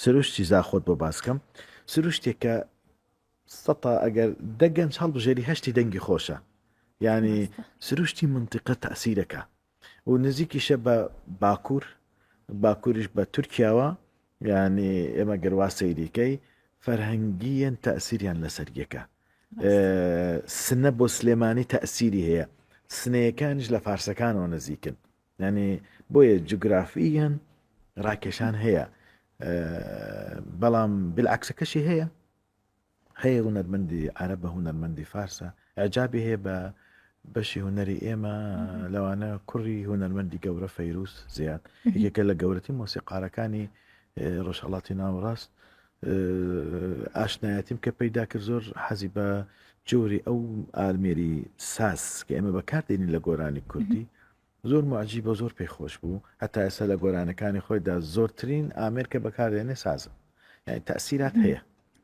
سروشتی زاخۆت بۆ باسکەم سروشتێکە سەتا ئەگەر دە گەنج هەڵبژێری هەشتی دەنگی خۆشە یعنی سروشتی منتیقە تەسیرەکە و نزیکیشە بە باکوور باکووریش بە تورکیاوە یعنی ئێمە گەر وا سەیریکەی فەرهەنگیەن تەسیریان لەسەر یەکە سنە بۆ سلێمانی تەسیری هەیە سنەیەکانیش لە فارسەکانەوە نزیکن یعنی بۆیە جوگرافیەن ڕاکێشان هەیە بەڵام بالعکسەکەشی هەیە هەیە هونەرمەندی عەرەبە هونەرمەندی فارسە ئیعجابی هەیە بە. بەشی هونەری ئێمە لەوانە کوڕی هونەرمەندی گەورە فەیروز زیاد یەکێکە لە گەورەترین مۆسیقارەکانی ڕۆژهەڵاتی ناوەڕاست ئاشنایەتیم کە پەیدا کرد زۆر حەزی بە جۆری ئەو ئامێری ساز کە ئێمە بەکاردێنین لە گۆرانی کوردی زۆر معجیبە زۆر پێی خۆش بوو هەتا ئێستا لە گۆرانەکانی خۆیدا زۆرترین ئامێر کە بەکاردێنێ سازە یعنی تەسیرات هەیە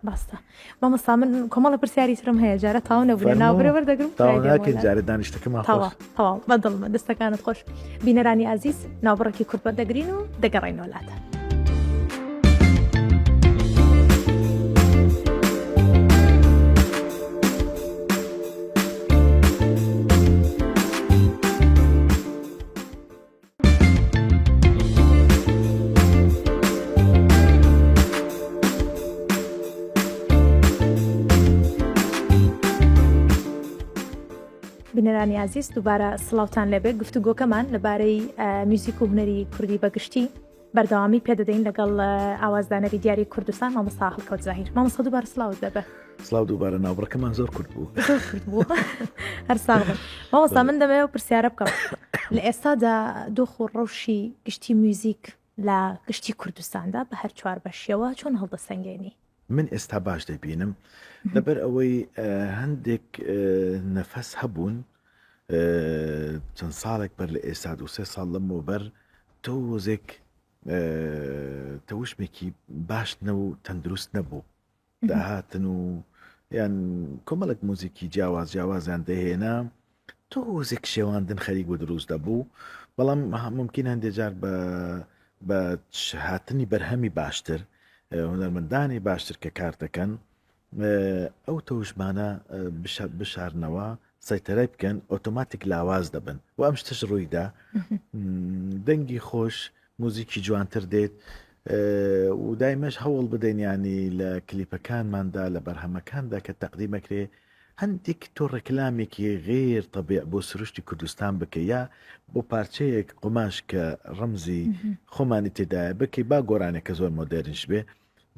ڕاستە مامۆستا من کۆمەڵە پرسیاری ترم هەیە جارە تاو نەبوو ناوبرێ وەردەگرم تاوناکەین جارە دانیشتەکەمان تەواو تەواو بەدڵمە دەستەکانت خۆش بینەرانی ئازیز ناوبڕێکی کورت وەردەگرین و دەگەڕێینەوە لاتان. بینەرانی ئازیز دووبارە سڵاوتان لێبێ گفتوگۆکەمان لەبارەی میوزیک و هونەری کوردی بەگشتی بەردەوامی پێدەدەین لەگەڵ ئاوازدانەری دیاری کوردستان مامۆستا هەڵکەوت زاهیر مامۆستا دووبارە سڵاوت لێبێ سڵاو دووبارە ناوبڕەکەمان زۆر کورت بوو زۆر کورت بوو هەر ساغ بن مامۆستا من دەمەوێت ئەو پرسیارە بکەم لە ئێستادا دۆخ و ڕەوشی گشتی میوزیک لە گشتی کوردستاندا بە هەر چوار بەشیەوە چۆن هەڵدەسەنگێنی؟ من ئێستا باش دەبینم لەبەر ئەوەی هەندێک نەفەس هەبوون چەند ساڵێک بەر لە ئێستا دو سێ ساڵ لەمەوبەر تۆزێک تەوشمێکی باش نەبوو تەندروست نەبوو داهاتن و یان کۆمەڵێک موزیکی جیاواز جیاوازیان دەهێنا تۆزێک شێواندن خەریک بوو دروست دەبوو بەڵام ممکن هەندێک جار بە بە هاتنی بەرهەمی باشتر هونەرمەندانی باشتر کە کار دەکەن ئەو تەوژمانە بشارنەوە سەیتەرای بکەن ئۆتۆماتیک لاواز دەبن و ئەم شتەش ڕوویدا دەنگی خۆش موزیکی جوانتر دێت و دایمەش هەوڵ بدەین ینی لە کلیپەکانماندا لە بەرهەمەکاندا کە تەقدیمەکرێ هەندێک تۆ ڕێکلامێکی غیر تەبیع بۆ سروشتی کوردستان بکە یا بۆ پارچەیەک قوماش کە ڕەمزی خۆمانی تێدایە بکەی با گۆرانێکە زۆر مۆدێرنش بێ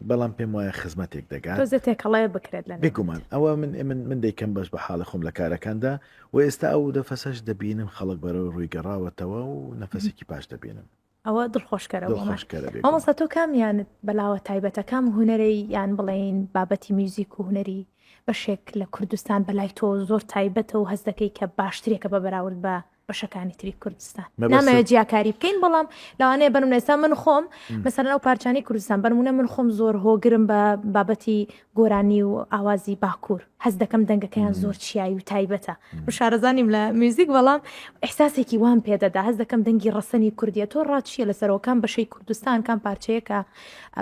بەڵام پێم وایە خزمەتێک دەگات. تۆزێ تێکەڵەیە بکرێت لە نێوان. بێگومان ئەوە من من من دەیکەم بەش بە حاڵی خۆم لە کارەکاندا و ئێستا ئەو نەفەسەش دەبینم خەڵک بەرەو ڕووی گەڕاوەتەوە و نەفەسێکی باش دەبینم. ئەوە دڵخۆشکەرە بۆمان. دڵخۆشکەرە بێگومان. مامۆستا تۆ کامیانت بەلاوە تایبەتە کام هونەرەی یان بڵێین بابەتی میوزیک و هونەری بەشێک لە کوردستان بەلای تۆ زۆر تایبەتە و هەست دەکەی کە باشترێکە بە بەراورد بە بەشەکانی تری کوردستان نامەوێت جیاکاری بکەین بەڵام لەوانەیە بەرم ئێستا من خۆم مەسەرەن ئەو پارچانی کوردستان بەرمونە من خۆم زۆر هۆگرم بە بابەتی گۆرانی و ئاوازی باکوور هەز دەکەم دەنگەکەیان زۆر چیایی و تایبەتە شارەزانیم لە میوزیک بەڵام ئەحساسێکی وام پێدەدا هەز دەکەم دەنگی ڕەسەنی کوردیە تۆ ڕات چییە لەسەرەوە کام بەشەی کوردستان کام پارچەیەکە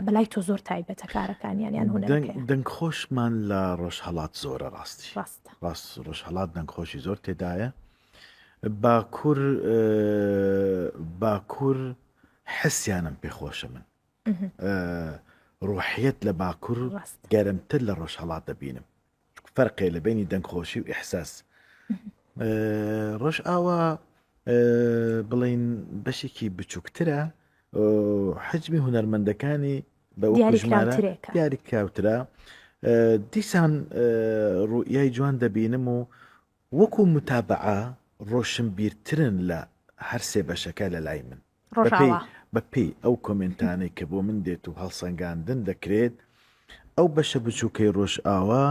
بەلای تۆ زۆر تایبەتە کارەکانیان یان هونەرەکەیان دەنگخۆشمان لە ڕۆژهەڵات زۆرە ڕاستی ڕاستە ڕاست ڕۆژهەڵات دەنگخۆشی زۆر تێدایە باکور باکور حسیانم پێ خۆشە من ڕوحیەت لە باکور گەرمتر لە ڕۆژهەڵات دەبینم فەرقێ لە بینی دەنگخۆشی و ئیحساس ڕۆژئاوا بڵین بەشێکی بچووکترە حجمی هونەرمەندەکانی بە دیاریکراوترە دیسان ڕوئیای جوان دەبینم و وەکو متابەعە ڕۆشنبیرترن لە هەر سێ بەشەکە لە لای من. ڕۆژئاوا. بە پێی ئەو کۆمێنتانەی کە بۆ من دێت و هەڵسەنگاندن دەکرێت، ئەو بەشە بچووکەی ڕۆژئاوا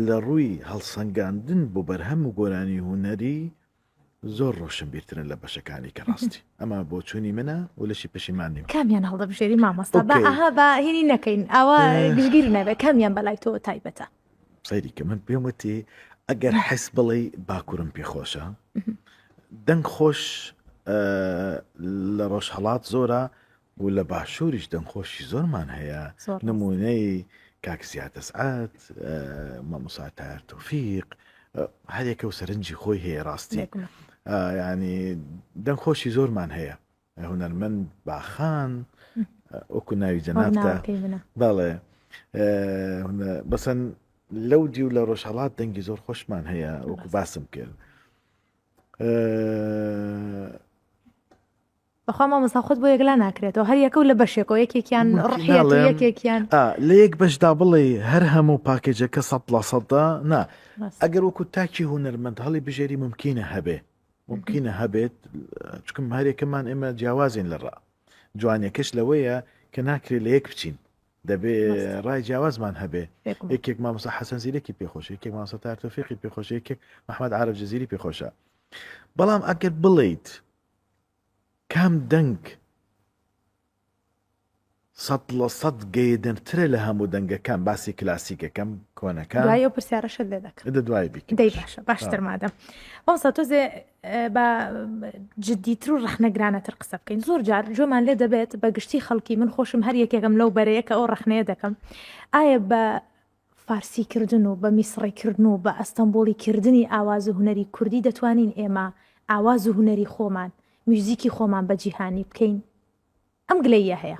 لە ڕووی هەڵسەنگاندن بۆ بەرهەم و گۆرانی هونەری زۆر ڕۆشنبیرترن لە بەشەکانی کە ڕاستی ئەمە بۆچوونی منە و لەشی پەشیمان نیم. کامیان هەڵدەبژێری مامۆستا؟ با ئەها با هینی نەکەین ئاوا گشتگیر نەبێ کامیان بەلای تۆوە تایبەتە؟ سەیری کە من پێم وتی ئەگەر حس بڵێ باکوورم پێخۆشە دەنگ خۆش لە ڕۆژهڵات زۆرە و لە باشووریش دەنگخۆشی زۆرمان هەیە نمونەی کاک زیاد ئەسعەد مامۆسا تایەر تۆفیق هەرێکە و سەرنجی خۆی هەیە ڕاستی ینی دەنگخۆشی زۆرمان هەیە هونەرمەند باخان وەکو ناوی جەنابتە بەڵێ بەسەن لەو دیو لە ڕۆژهڵات دەنگی زۆر خۆشمان هەیە وەکو باسم کرد. بەخوا مامۆستا خۆت بۆ یەکلا ناکرێتەوە هەر یەکە و لە بەشێکەوە یەکێکیان ڕحیەت و یەکێکیان لە یەک بەشدا بڵێ هەر هەموو پاکێجەکە سە لە سەدا نا ئەگەر وەکو تاکی هونەرمەند هەڵی بژێری ممکنە هەبێ ممکنە هەبێت چکم هەرێکەمان ئێمە جیاوازین لە ڕا جوانیەکەش لەوەیە کە ناکرێت لە یەک بچین دەبێ ڕای جیاوازمان هەبێ یەکێک مامۆستا حەسەن زیرەکی پێخۆش یەکێک مامۆستا تار تۆفیقی پێخۆش یەکێک محمد عارف جزیری پێخۆشە بەڵام ئەگەر بڵیت کام دەنگ سەد لە سەد گەیەدەرترە لە هەموو دەنگەکان باسی کلاسیکەکەم کۆنەکان دوای ئەو پرسیارەشت لێ دەکەم دە دوای بیکە دەی باشە باشتر مادەم مامۆستا تۆزێ بە جدیتر و ڕەخنەگرانەتر قسە بکەین زۆر جار گوێمان لێ دەبێت بە گشتی خەڵکی من خۆشم هەر یەکێکم لەو بەرەیە کە ئەو ڕەخنەیە دەکەم ئایا بە فارسی کردن و بە میسڕی کردن و بە ئەستەمبوڵی کردنی ئاواز و هونەری کوردی دەتوانین ئێمە ئاواز و هونەری خۆمان میوزیکی خۆمان بە جیهانی بکەین ئەم گلەییە هەیە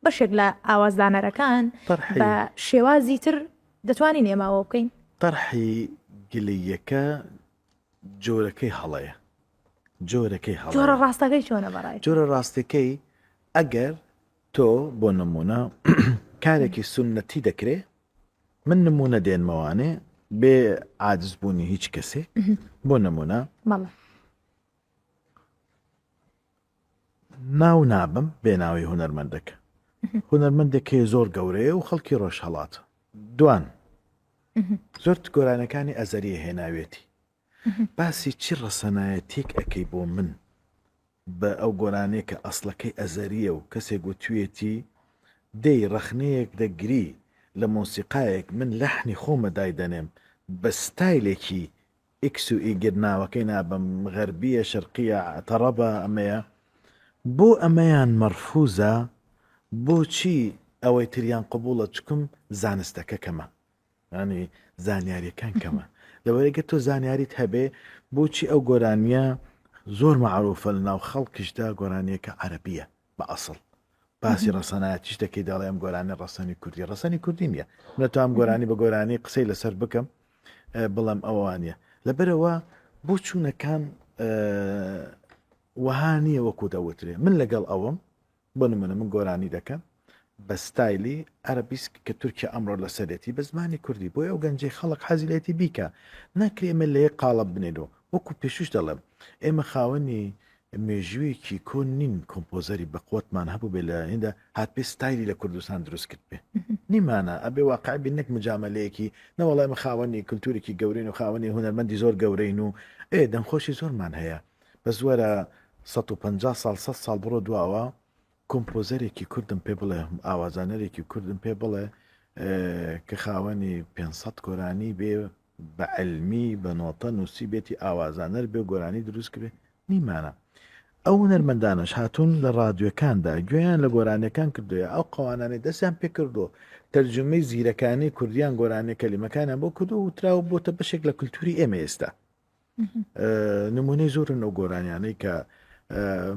بەشێک لە ئاوازدانەرەکان بە شێوازی تر دەتوانین ئێمە ئەوە بکەین. تەرحی گلەییەکە جۆرەکەی هەڵەیە جۆرەکەی هەڵەیە. جۆرە ڕاستەکەی چۆنە بەڕای تۆ؟ جۆرە ڕاستەکەی ئەگەر تۆ بۆ نمونە کارێکی سوننەتی دەکرێ من نمونە دێنمەوانێ بێ عاجز بوونی هیچ کەسێ بۆ نمونە بەڵێ. ناو نابم بێ ناوی هونەرمەندەکە هونەرمەندێک هەیە زۆر گەورەیە و خەڵکی ڕۆژهەڵاتە دوان زۆر گۆرانەکانی ئەزەریە هێناوێتی باسی چی ڕەسەنایەتێک ئەەکەی بۆ من بە ئەو گۆرانەیە کە ئەسڵەکەی ئەزەریە و کەسێک وتوێتی دەی ڕەخنەیەک دەگری لە مۆسیقایەک من لەحنی خۆمە دایدەنێم بە ستایلێکی ئیکس و ئیگر ناوەکەی نابەم غەربیە شەرقیە تەڕەبە ئەمەیە بۆ ئەمەیان مەڕفوزە بۆچی ئەوەی تریان قبوڵە چکم زانستەکە کەمە ینی زانیاریەکان کەمە لەوەرەگە تۆ زانیاریت هەبێ بۆچی ئەو گۆرانیە زۆر معروفە لە ناو خەڵکیشدا گۆرانیەکە عەرەبیە بە ئەسڵ باسی ڕەسەنایەتیش دەکەی دەڵێ ئەم گۆرانی ڕەسەنی کوردی ڕەسەنی کوردی نییە نەتوام گۆرانی بە گۆرانی قسەی لەسەر بکەم بڵێم ئەوانە لەبەرەوە بۆ چوونەکان وەها نییە وەکو دەوترێ من لەگەڵ ئەوەم بۆ نمونە من گۆرانی دەکەم بە ستایلی عەرەبیسک کە تورکیا ئەمڕۆ لەسەرێتی بە زمانی کوردی بۆیە ئەو گەنجەی خەڵک حەزی لێتی بیکا ناکرێ ئێمە لە یەک قاڵب بنێینەوە وەکو پێشوش دەڵێم ئێمە خاوەنی مێژوویەکی کۆن نین کۆمپۆزەری بەقوەتمان هەبوو بێ لە هیندا هاتبێ ستایلی لە کوردستان دروست کرد بێ نیمانە ئەبێ واقع بین نەک مجاملەیەکی نەوەڵای ئێمە خاوەنی کلتورێکی گەورەین و خاوەنی هونەرمەندی زۆر گەورەین و ئێ دەنگخۆشی زۆرمان هەیە بەس وەرە 150 ساڵ 100 ساڵ بڕۆ دواوە کۆمپۆزەرێکی کوردم پێ بڵێ، ئاوازانەرێکی کوردم پێ بڵێ کە خاوەنی 500 گۆرانی بێ بە عیلمی بە نۆتە نووسی بێتی ئاوازانەر بێ گۆرانی دروست کرێ نیمانە. ئەو هونەرمەندانەش هاتوون لە ڕادیۆکاندا گوێیان لە گۆرانیەکان کردووە ئەو قەوانانەی دەستیان پێ کردووە تەرجومەی زیرەکانی کوردیان گۆرانیە کەلیمەکانیان بۆ کردووە وتراوە بۆتە بەشێک لە کولتوری ئێمە ئێستا. نمونەی زۆرن ئەو گۆرانیانەی کە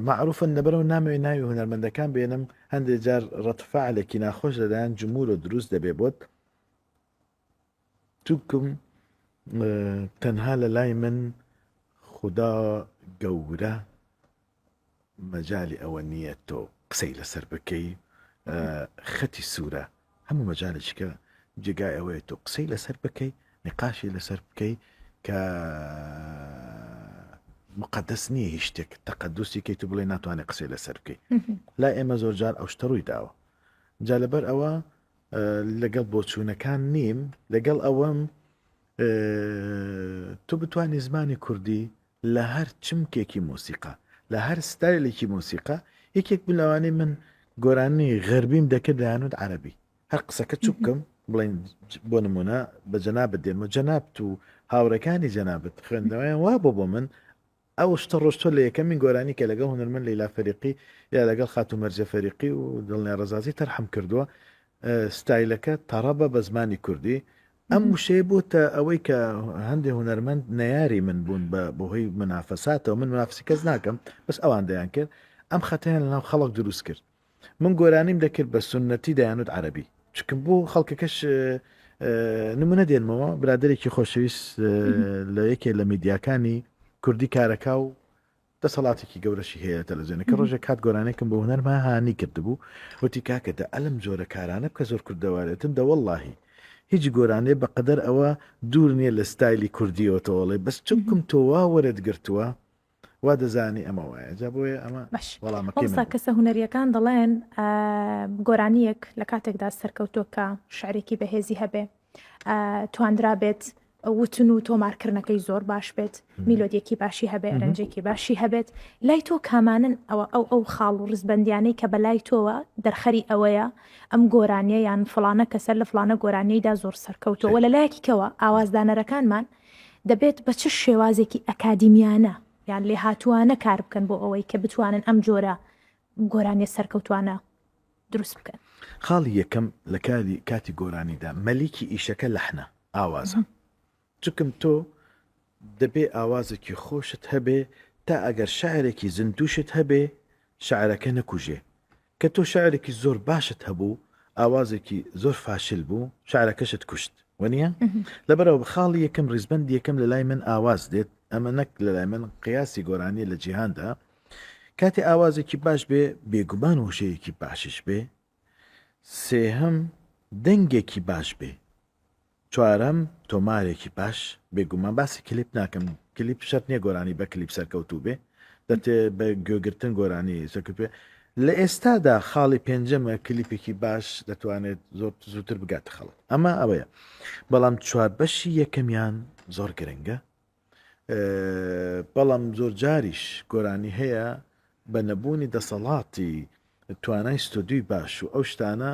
معروفن لەبەرەوە نامەوێت ناوی هونەرمەندەکان بێنم هەندێک جار ڕەتفاعلێکی ناخۆش لەلایەن جمهورە دروست دەبێ بۆت توکم تەنها لە لای من خدا گەورە مەجالی ئەوە نییە تۆ قسەی لەسەر بکەی خەتی سوورە هەموو مەجالێکی کە جێگای ئەوەیە تۆ قسەی لەسەر بکەی نقاشی لەسەر بکەی کە مقدس نییە هیچ شتێک تەقدوسی کەیت و بڵێ ناتوانێت قسەی لەسەر بکەی لا ئێمە زۆرجار ئەو شتە ڕووی داوە جا لەبەر ئەوە لەگەڵ بۆچوونەکان نیم لەگەڵ ئەوەم تۆ بتوانی زمانی کوردی لە هەر چمکێکی مۆسیقا، لە هەر ستایلێکی مۆسیقا، یەکێک بوو لەوانەی من گۆرانی غەربیم دەکرد دەیانوت عەرەبی. هەر قسەکە چوو بکەم بڵێن بۆ نمونە بە جەنابت دێنمەوە جەنابت و هاوڕێکانی جەنابت خوێندنەوەیان وا بۆ بۆ من ئەو شتە ڕۆشتۆ لە یەکەمین گۆرانی کە لەگەڵ هونەرمەند لەیلا فەریقی یا لەگەڵ خاتوو مەرزیە فەریقی و دڵنیا ڕەزازی تەرحم کردووە ستایلەکە تەڕەبە بە زمانی کوردی ئەم وشەیە بۆتە ئەوەی کە هەندێ هونەرمەند نەیاری من بوون بە بەهۆی منافەساتەوە من منافسی کەس ناکەم بەس ئەوان دەیان کرد ئەم خەتەیان لەناو خەڵک دروست کرد من گۆرانیم دەکرد بە سونەتی دەیانوت عەربی چکم بۆ خەڵکەکەش نمونە دێنمەوە برادێکی خۆشەویست لە یەکێ لە میدیاکانی کوردی کارەکە و. دەسەڵاتێکی گەورەشی هەیە تەلەزیۆنەکە ڕۆژێک کات گۆرانێکم بۆ هونەرما هانی کردبوو وتی کاکە دە ئەلم جۆرە کارانە بکە زۆر کوردەوارێتن دە وەڵاهی هیچ گۆرانێ بەقەدەر ئەوە دوور نییە لە ستایلی کوردیەوە تۆڵێ بەس چونکم تۆ وا وەرت گرتووە وا دەزانی ئەمە وایە جا بۆیە ئەمە باش وەڵامەکەی من مامۆستا بوو. کەسە هونەریەکان دەڵێن گۆرانیەک لە کاتێکدا سەرکەوتووە کە شعرێکی بەهێزی هەبێ تواندرابێت وتن و تۆمارکردنەکەی زۆر باش بێت میلۆدیەکی باشی هەبێ ئەرەنجێکی باشی هەبێت لای تۆ کامانن ئەوە ئەو ئەو خاڵ و ڕزبەندیانەی کە بە لای تۆوە دەرخەری ئەوەیە ئەم گۆرانیە یان فڵانە کەسە لە فڵانە گۆرانیدا زۆر سەرکەوتەوە لە لایەکی کەوە ئاوازدانەرەکانمان دەبێت بە چ شێوازێکی ئەکادیمیانە یان لێهاتووانە کار بکەن بۆ ئەوەی کە بتوانن ئەم جۆرە گۆرانیە سەرکەوتوانە دروست بکەن. خاڵی یەکەم لە کاری کاتی گۆرانیدا مەلیکی ئیشەکە لەحنە، ئاوازە. چونکم تۆ دەبێ ئاوازێکی خۆشت هەبێ تا ئەگەر شعرێکی زیندووشت هەبێ شعرەکە نەکوژێ. کە تۆ شعرێکی زۆر باشت هەبوو ئاوازێکی زۆر فاشل بوو شعرەکەشت کوشت وەنیە؟ لەبەرئەوە خاڵی یەکەم ڕیزبەندی یەکەم لەلای من ئاواز دێت ئەمە نەک لەلای من قیاسی گۆرانیە لە جیهاندا کاتێ ئاوازێکی باش بێ بێگومان وشەیەکی باشیش بێ سێهەم دەنگێکی باش بێ چوارەم تۆمارێکی باش بێگومان باسی کلیپ ناکەم کلیپ شەرت نییە گۆرانی بە کلیپ سەرکەوتوو بێ دەتێ بە گوێگرتن گۆرانی سەرکەوتوو بێ لە ئێستادا خاڵی پێنجەمە کلیپێکی باش دەتوانێت زۆر زووتر بگاتە خەڵک ئەمە ئەوەیە بەڵام چوار بەشی یەکەمیان زۆر گرنگە بەڵام زۆرجاریش گۆرانی هەیە بە نەبوونی دەسەڵاتی توانای ستۆدیوی باش و ئەو شتانە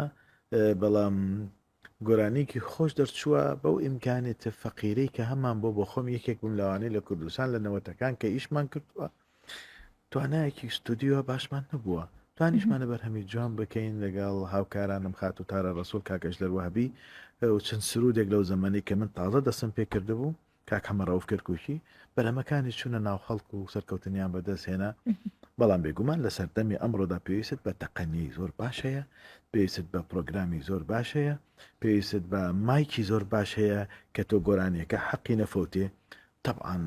بەڵام گۆرانیکی خۆش دەرچووە بەو ئیمکانێتە فەقیرەی کە هەمان بۆ بۆ خۆم یەکێک بووم لەوانەی لە کوردستان لە نەوەتەکان کە ئیشمان کردووە توانایەکی ستۆدیۆ باشمان نەبووە توانیشمانە بەرهەمی جوان بکەین لەگەڵ هاوکارانم خاتوو تارا ڕەسوڵ کاک ئەژدەر وەهبی و چەند سرودێک لەو زەمەنەی کە من تازە دەستم پێ کردبوو کاک حەمە ڕەوف کەرکوکی بەرهەمەکانی چوونە ناو خەڵک و سەرکەوتنیان بەدەست هێنا بەڵام بێگومان لە سەردەمی ئەمڕۆدا پێویستت بە تەقەنیەی زۆر باش هەیە پێویستت بە پرۆگرامی زۆر باش هەیە پێویستت بە مایکی زۆر باش هەیە کە تۆ گۆرانیەکە حەقی نەفەوتێ تەبعەن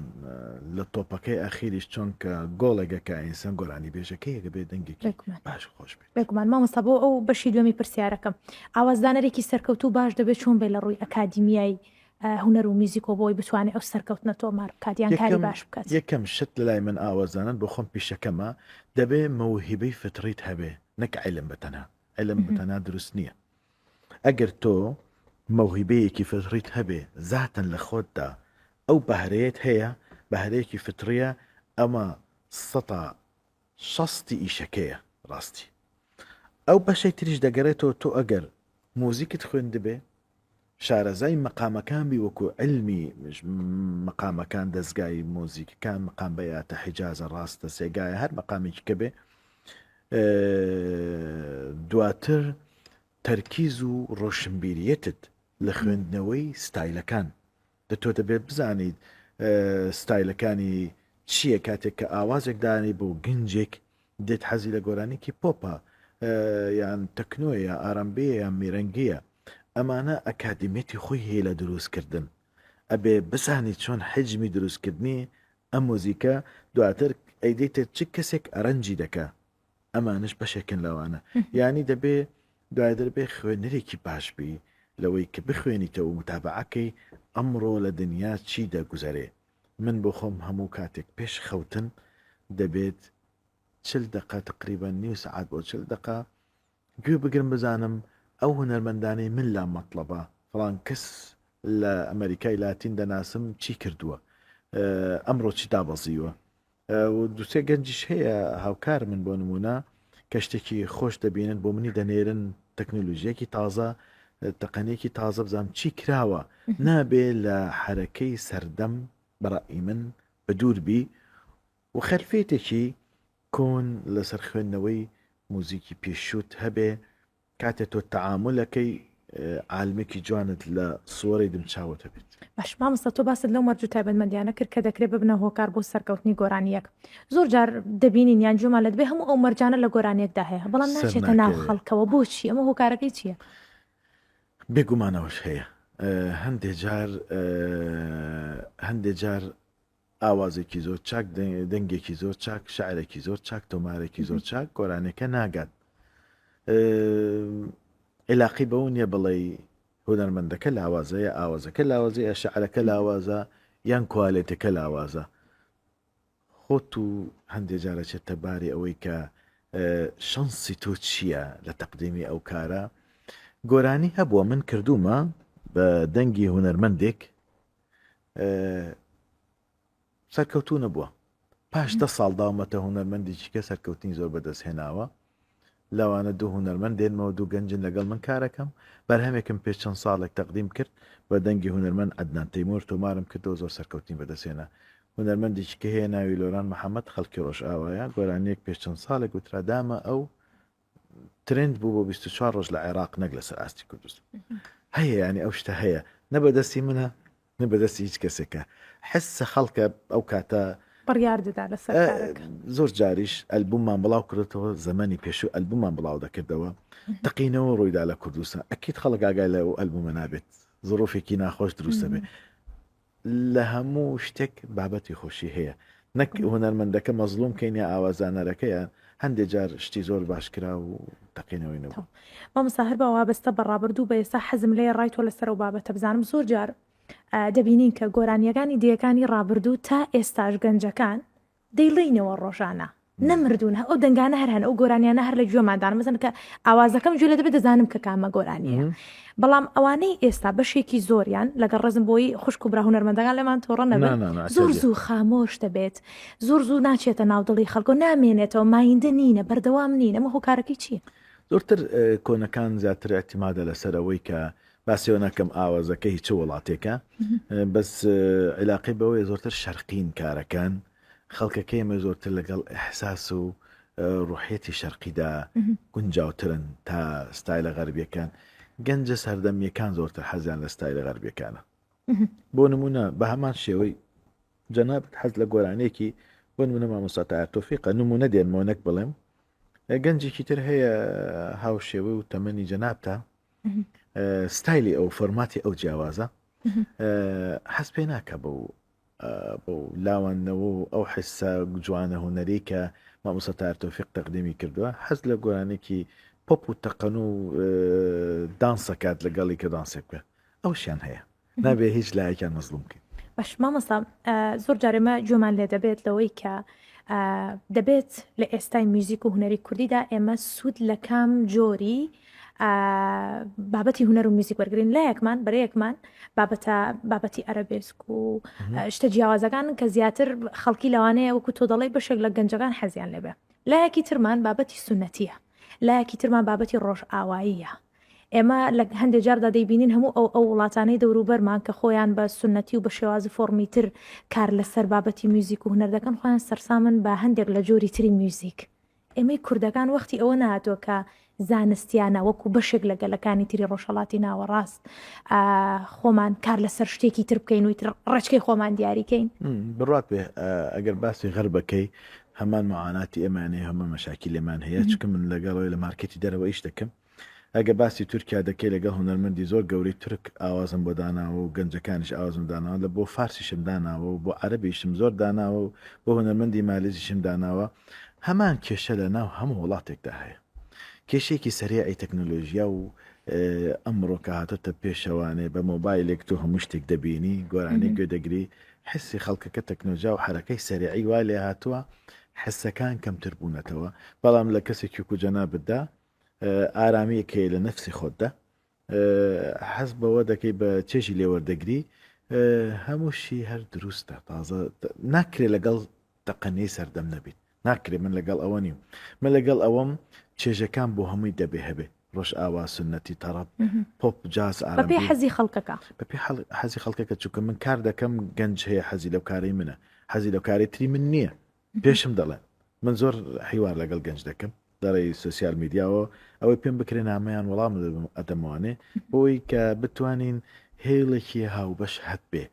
لە تۆپەکەی ئەخیریش چۆن کە گۆڵێگە کە ئینسان گۆرانی بێژەکەی ئەگە بێ دەنگێکی بێگومان باش خۆش بێت. بێگومان مامۆستا بۆ ئەو بەشی دووەمی پرسیارەکەم ئاوازدانەرێکی سەرکەوتوو باش دەبێت چۆن بێت لە ڕووی ئەکادیمیای هونەر و میوزیکەوە بۆی بتوانێت ئەو سەرکەوتنە تۆمار بکات یان کاری یەکەم باش بکات؟ یەکەم شت لەلای من ئاوازدانان بۆ خۆم پیشەکەمە دەبێ مەوهیبەی فتڕیت هەبێ نەک عیلم بە تەنها عیلم بە تەنها دروست نییە ئەگەر تۆ مەوهیبەیەکی فتڕیت هەبێ زاتەن لە خۆتدا ئەو بەهرەیەت هەیە بەهرەیەکی فتڕیە ئەمە سەتا شەستی ئیشەکەیە ڕاستی ئەو بەشەی تریش دەگەرێتەوە تۆ ئەگەر موزیکت خوێندبێ شارەزای مەقامەکان بی وەکو علمی مەقامەکان دەزگای مۆزیکەکان مقام بەیاتە حیجازە ڕاستە سێگایە هەر مەقامێکی کە بێ دواتر تەرکیز و ڕۆشنبیریەتت لە خوێندنەوەی ستایلەکان دە تۆ دەبێت بزانیت ستایلەکانی چییە کاتێک کە ئاوازێک دانی بۆ گەنجێک دێت حەزی لە گۆرانیکی پۆپە یان تەکنۆیە ئارامبیە یان میرەنگیە ئەمانە ئەکادیمیەتی خۆی هەیە لە دروستکردن ئەبێ بزانی چۆن حجمی دروستکردنی ئەم مۆزیکە دواتر ئەیدەیتە چ کەسێک ئەرەنجی دەکا ئەمانش بەشێکن لەوانە یانی دەبێ دوای دەبێ خوێنەرێکی باش بی لەوەی کە بخوێنیتەوە و متابعەکەی ئەمڕۆ لە دنیا چی دەگوزەرێ من بۆ خۆم هەموو کاتێک پێش خەوتن دەبێت چل دەقە تقریبا نیو سەعات بۆ چل دەقە گوێ بگرم بزانم ئەو هونەرمەندانەی من لام مەتڵەبە فڵان کەس لە ئەمەریکای لاتین دەناسم چی کردووە ئەمڕۆ چی دابەزیوە و دوسێ گەنجیش هەیە هاوکار من بۆ نمونە کە شتێکی خۆش دەبینن بۆ منی دەنێرن تەکنۆلۆژیەکی تازە تەقەنێکی تازە بزانم چی کراوە نابێ لە حەرەکەی سەردەم بەڕئی من بە دوور بی و خەلفێتێکی کۆن لەسەر خوێندنەوەی موزیکی پێشووت هەبێ کاتێ تۆ تەعامولەکەی عالمێکی جوانت لە سوەرەی دمچاوت هەبێت. باش مامۆستا تۆ باست لەو مەرج و تایبەتمەندیانە کرد کە دەکرێت ببنە هۆکار بۆ سەرکەوتنی گۆرانییەک زۆر جار دەبینین یان گوێمان لە دەبێت هەموو ئەو مەرجانە لە گۆرانییەکدا هەیە بەڵام سەر ناچێتە ناو ناکەوێ. خەڵکەوە بۆچی ئەمە هۆکارەکەی چییە؟ بێگومان ئەوەش هەیە هەندێ جار هەندێ جار. ئاوازێکی زۆر چاک، دەنگێکی زۆر چاک، شعرێکی زۆر چاک، تۆمارێکی زۆر چاک، گۆرانیەکە ناگات. عیلاقەی بەوە نییە بڵێی هونەرمەندەکە لاوازە یا ئاوازەکە لاوازە یا شعرەکە لاوازە یان کوالێتەکە لاوازە. خۆت و هەندێ جار ئەچێتە باری ئەوەی کە شەنسی تۆ چییە لە تەقدیمی ئەو کارە. گۆرانی هەبووە من کردوومە بە دەنگی هونەرمەندێک سەرکەوتوو نەبووە. پاش دە ساڵ داومەتە هونەرمەندێکی کە سەرکەوتنی زۆر بەدەست هێناوە. لەوانە دوو هونەرمەند دێنمەوە دوو گەنجن لەگەڵ من کارەکەم. بەرهەمێکم پێش چەند ساڵێک تەقدیم کرد بە دەنگی هونەرمەند عەدنان تەیمور تۆمارم کردەوە زۆر سەرکەوتنی بەدەست هێنا. هونەرمەندێکی کە هەیە ناوی لۆران محەمەد خەڵکی ڕۆژئاوایە گۆرانییەک پێش چەند ساڵێک وترا دامە ئەو ترند بوو بۆ 24 ڕۆژ لە عێراق نەک لەسەر ئاستی کوردستان هەیە ینی ئەو شتە هەیە نە بەدەستی منە نە بەدەستی هیچ کەسێکە حسە خەڵکە ئەو کاتە بڕیار دەدا لەسەر زۆر جاریش ئەلبوممان بڵاو کردێتەوە زەمەنی پێشوو ئەلبوممان بڵاو دەکردەوە تەقینەوە ڕوویدا لە کوردستان ئەکییت خەڵک ئاگای لە ئەلبومە نابێت زڕوفێکی ناخۆش دروستە بێ لە هەموو شتێک بابەتی خۆشی هەیە نەک هونەرمەندەکە مەزڵوم کەین یا ئاوازدانەرەکەیە هەندێ جار شتی زۆر باش کرا و تەقینەوەی نەبوو. مامۆستا هەر بە وابەستە بە ڕابردوو بە ئێستا حەزم لێیە ڕای تۆ لەسەر ئەو بابەتە بزانم زۆر جار دەبینین کە گۆرانیەکانی دێیەکانی ڕابردوو تا ئێستاش گەنجەکان دەیڵێینەوە ڕۆژانە نەمردوون ئەو دەنگانە هەر هەن ئەو گۆرانیانە هەر لە گوێماندان مەسەن کە ئاوازەکەم گوێ لە دەبێت دەزانم کە کامە گۆرانیە بەڵام ئەوانەی ئێستا بەشێکی زۆریان لەگەڵ ڕزم بۆی خوشک و برا هونەرمەندەکان لەمان تۆڕە نەبن زۆر زوو خامۆش دەبێت زۆر زوو ناچێتە ناو دڵی خەڵکۆ نامێنێتەوە مایندە نینە بەردەوام نین ئەمە هۆکارەکەی چییە؟ زۆرتر کۆنەکان زیاتر اعتمادە لەسەر ئەوەی کە باسیەوە ناکەم ئاوازەکە هی چ وڵاتێکە بەس عیلاقەی بەوەیە زۆرتر شەرقین کارەکان خەڵکەکەی ئێمە زۆرتر لەگەڵ ئیحساس و ڕوحیەتی شەرقیدا گونجاوترن تا ستایلە غەربیەکان گەنجە سەردەمیەکان زۆرتر حەزیان لە ستایلە غەربیەکانە بۆ نمونە بە هەمان شێوەی جەنابت حەز لە گۆرانێکی بۆ نمونە مامۆستا تاهیر تۆفیقە نمونە دێنمەوە نەک بڵێم گەنجێکی تر هەیە هاوشێوە و تەمەنی جەنابتە ستایلی ئەو فۆرماتی ئەو جیاوازە حەز پێ ناکە بەو بەو لاواندنەوە و ئەو حسە جوانە هونەری کە مامۆستا تاهر تۆفیق تەقدیمی کردووە حەز لە گۆرانێکی پۆپ و تەقەن و دانسەکات لەگەڵی کە دانسێک بکە ئەوشیان هەیە نابێ هیچ لایەکیان مەزڵوم بکەین. باش مامۆستا زۆر جار ئێمە گوێمان لێ دەبێت لەوەی کە دەبێت لە ئێستای میوزیک و هونەری کوردیدا ئێمە سوود لە کام جۆری بابەتی هونەر و میوزیک وەرگین لایەکمان بەرەیەکمان بابەتە بابەتی ئەرەبێسک و شتە جیاوازەکان کە زیاتر خەڵکی لەوانەیە وەکو تۆ دەڵێی بەشێک لە گەنجەکان حەزیان لێبێ لایەکی ترمان بابەتی سونەتیە لایەکی ترمان بابەتی ڕۆژئاواییە ئێمە لە هەندێک جاردا دەیبینین هەموو ئەو ئەو وڵاتانەی دەوروبەرمان کە خۆیان بە سونەتی و بە شێوازی فۆڕمی تر کار لەسەر بابەتی میوزیک و هونەر دەکەن خۆیان سەرسامن بە هەندێک لە جۆری تری میوزیک ئێمەی کوردەکان وەختی ئەوە نەهاتووە کە زانستیانە وەکو بەشێک لە گەلەکانی تری ڕۆژهەڵاتی ناوەڕاست خۆمان کار لەسەر شتێکی تر بکەین و تر ڕێچکەی خۆمان دیاریکەین. بڕوات بێ ئەگەر باسی غەربەکەی هەمان معاناتی ئێمەیان هەیە هەمان مەشاکیلێمان هەیە چونکە من لەگەڵ لە مارکێتی دەرەوە ئیش دەکەم ئەگە باسی تورکیا دەکەی لەگەڵ هونەرمەندی زۆر گەورەی تورک ئاوازم بۆ داناوە و گەنجەکانیش ئاوازم داناوە لە بۆ فارسیشم داناوە و بۆ عەرەبیشم زۆر داناوە و بۆ هونەرمەندی مالێزیشم داناوە هەمان کێشە لە ناو هەموو وڵاتێکدا هەیە کێشەیەکی سەریعی تەکنۆلۆژیا و ئەمڕۆ کە هاتۆتە پێشەوانێ بە مۆبایلێک تۆ هەموو شتێک دەبینی گۆرانی گوێ دەگری حسی خەڵکەکە تەکنۆجیا و حەرەکەی سەریعی وا لێ هاتووە حسەکان کەمتر بوونەتەوە بەڵام لە کەسێکی وەکو جەنابتدا ئارامیەک هەیە لە نەفسی خۆتدا حەز بەوە دەکەی بە چێژی لێوەردەگری هەمووشی هەر دروستە تازە ناکرێ لەگەڵ تەقەنەی سەردەم نەبیت ناکرێ من لەگەڵ ئەوە نیم من لەگەڵ ئەوەم چێژەکان بۆ هەمووی دەبێ هەبێ ڕۆژئاوا سنەتی تەڕەب پۆپ جاز بەپێی حەزی خەڵکەکە بەپێی حەزی خەڵکەکە چونکە من کار دەکەم گەنج هەیە حەزی لەو کارەی منە حەزی لەو کارەی تری من نییە پێشم دەڵێن من زۆر حیوار لەگەڵ گەنج دەکەم لەڕێی سۆسیال میدیاوە ئەوەی پێم بکرێ نامەیان وەڵام ئەدەمەوانێ بۆی کە بتوانین هێڵێکی هاوبەش هەبێ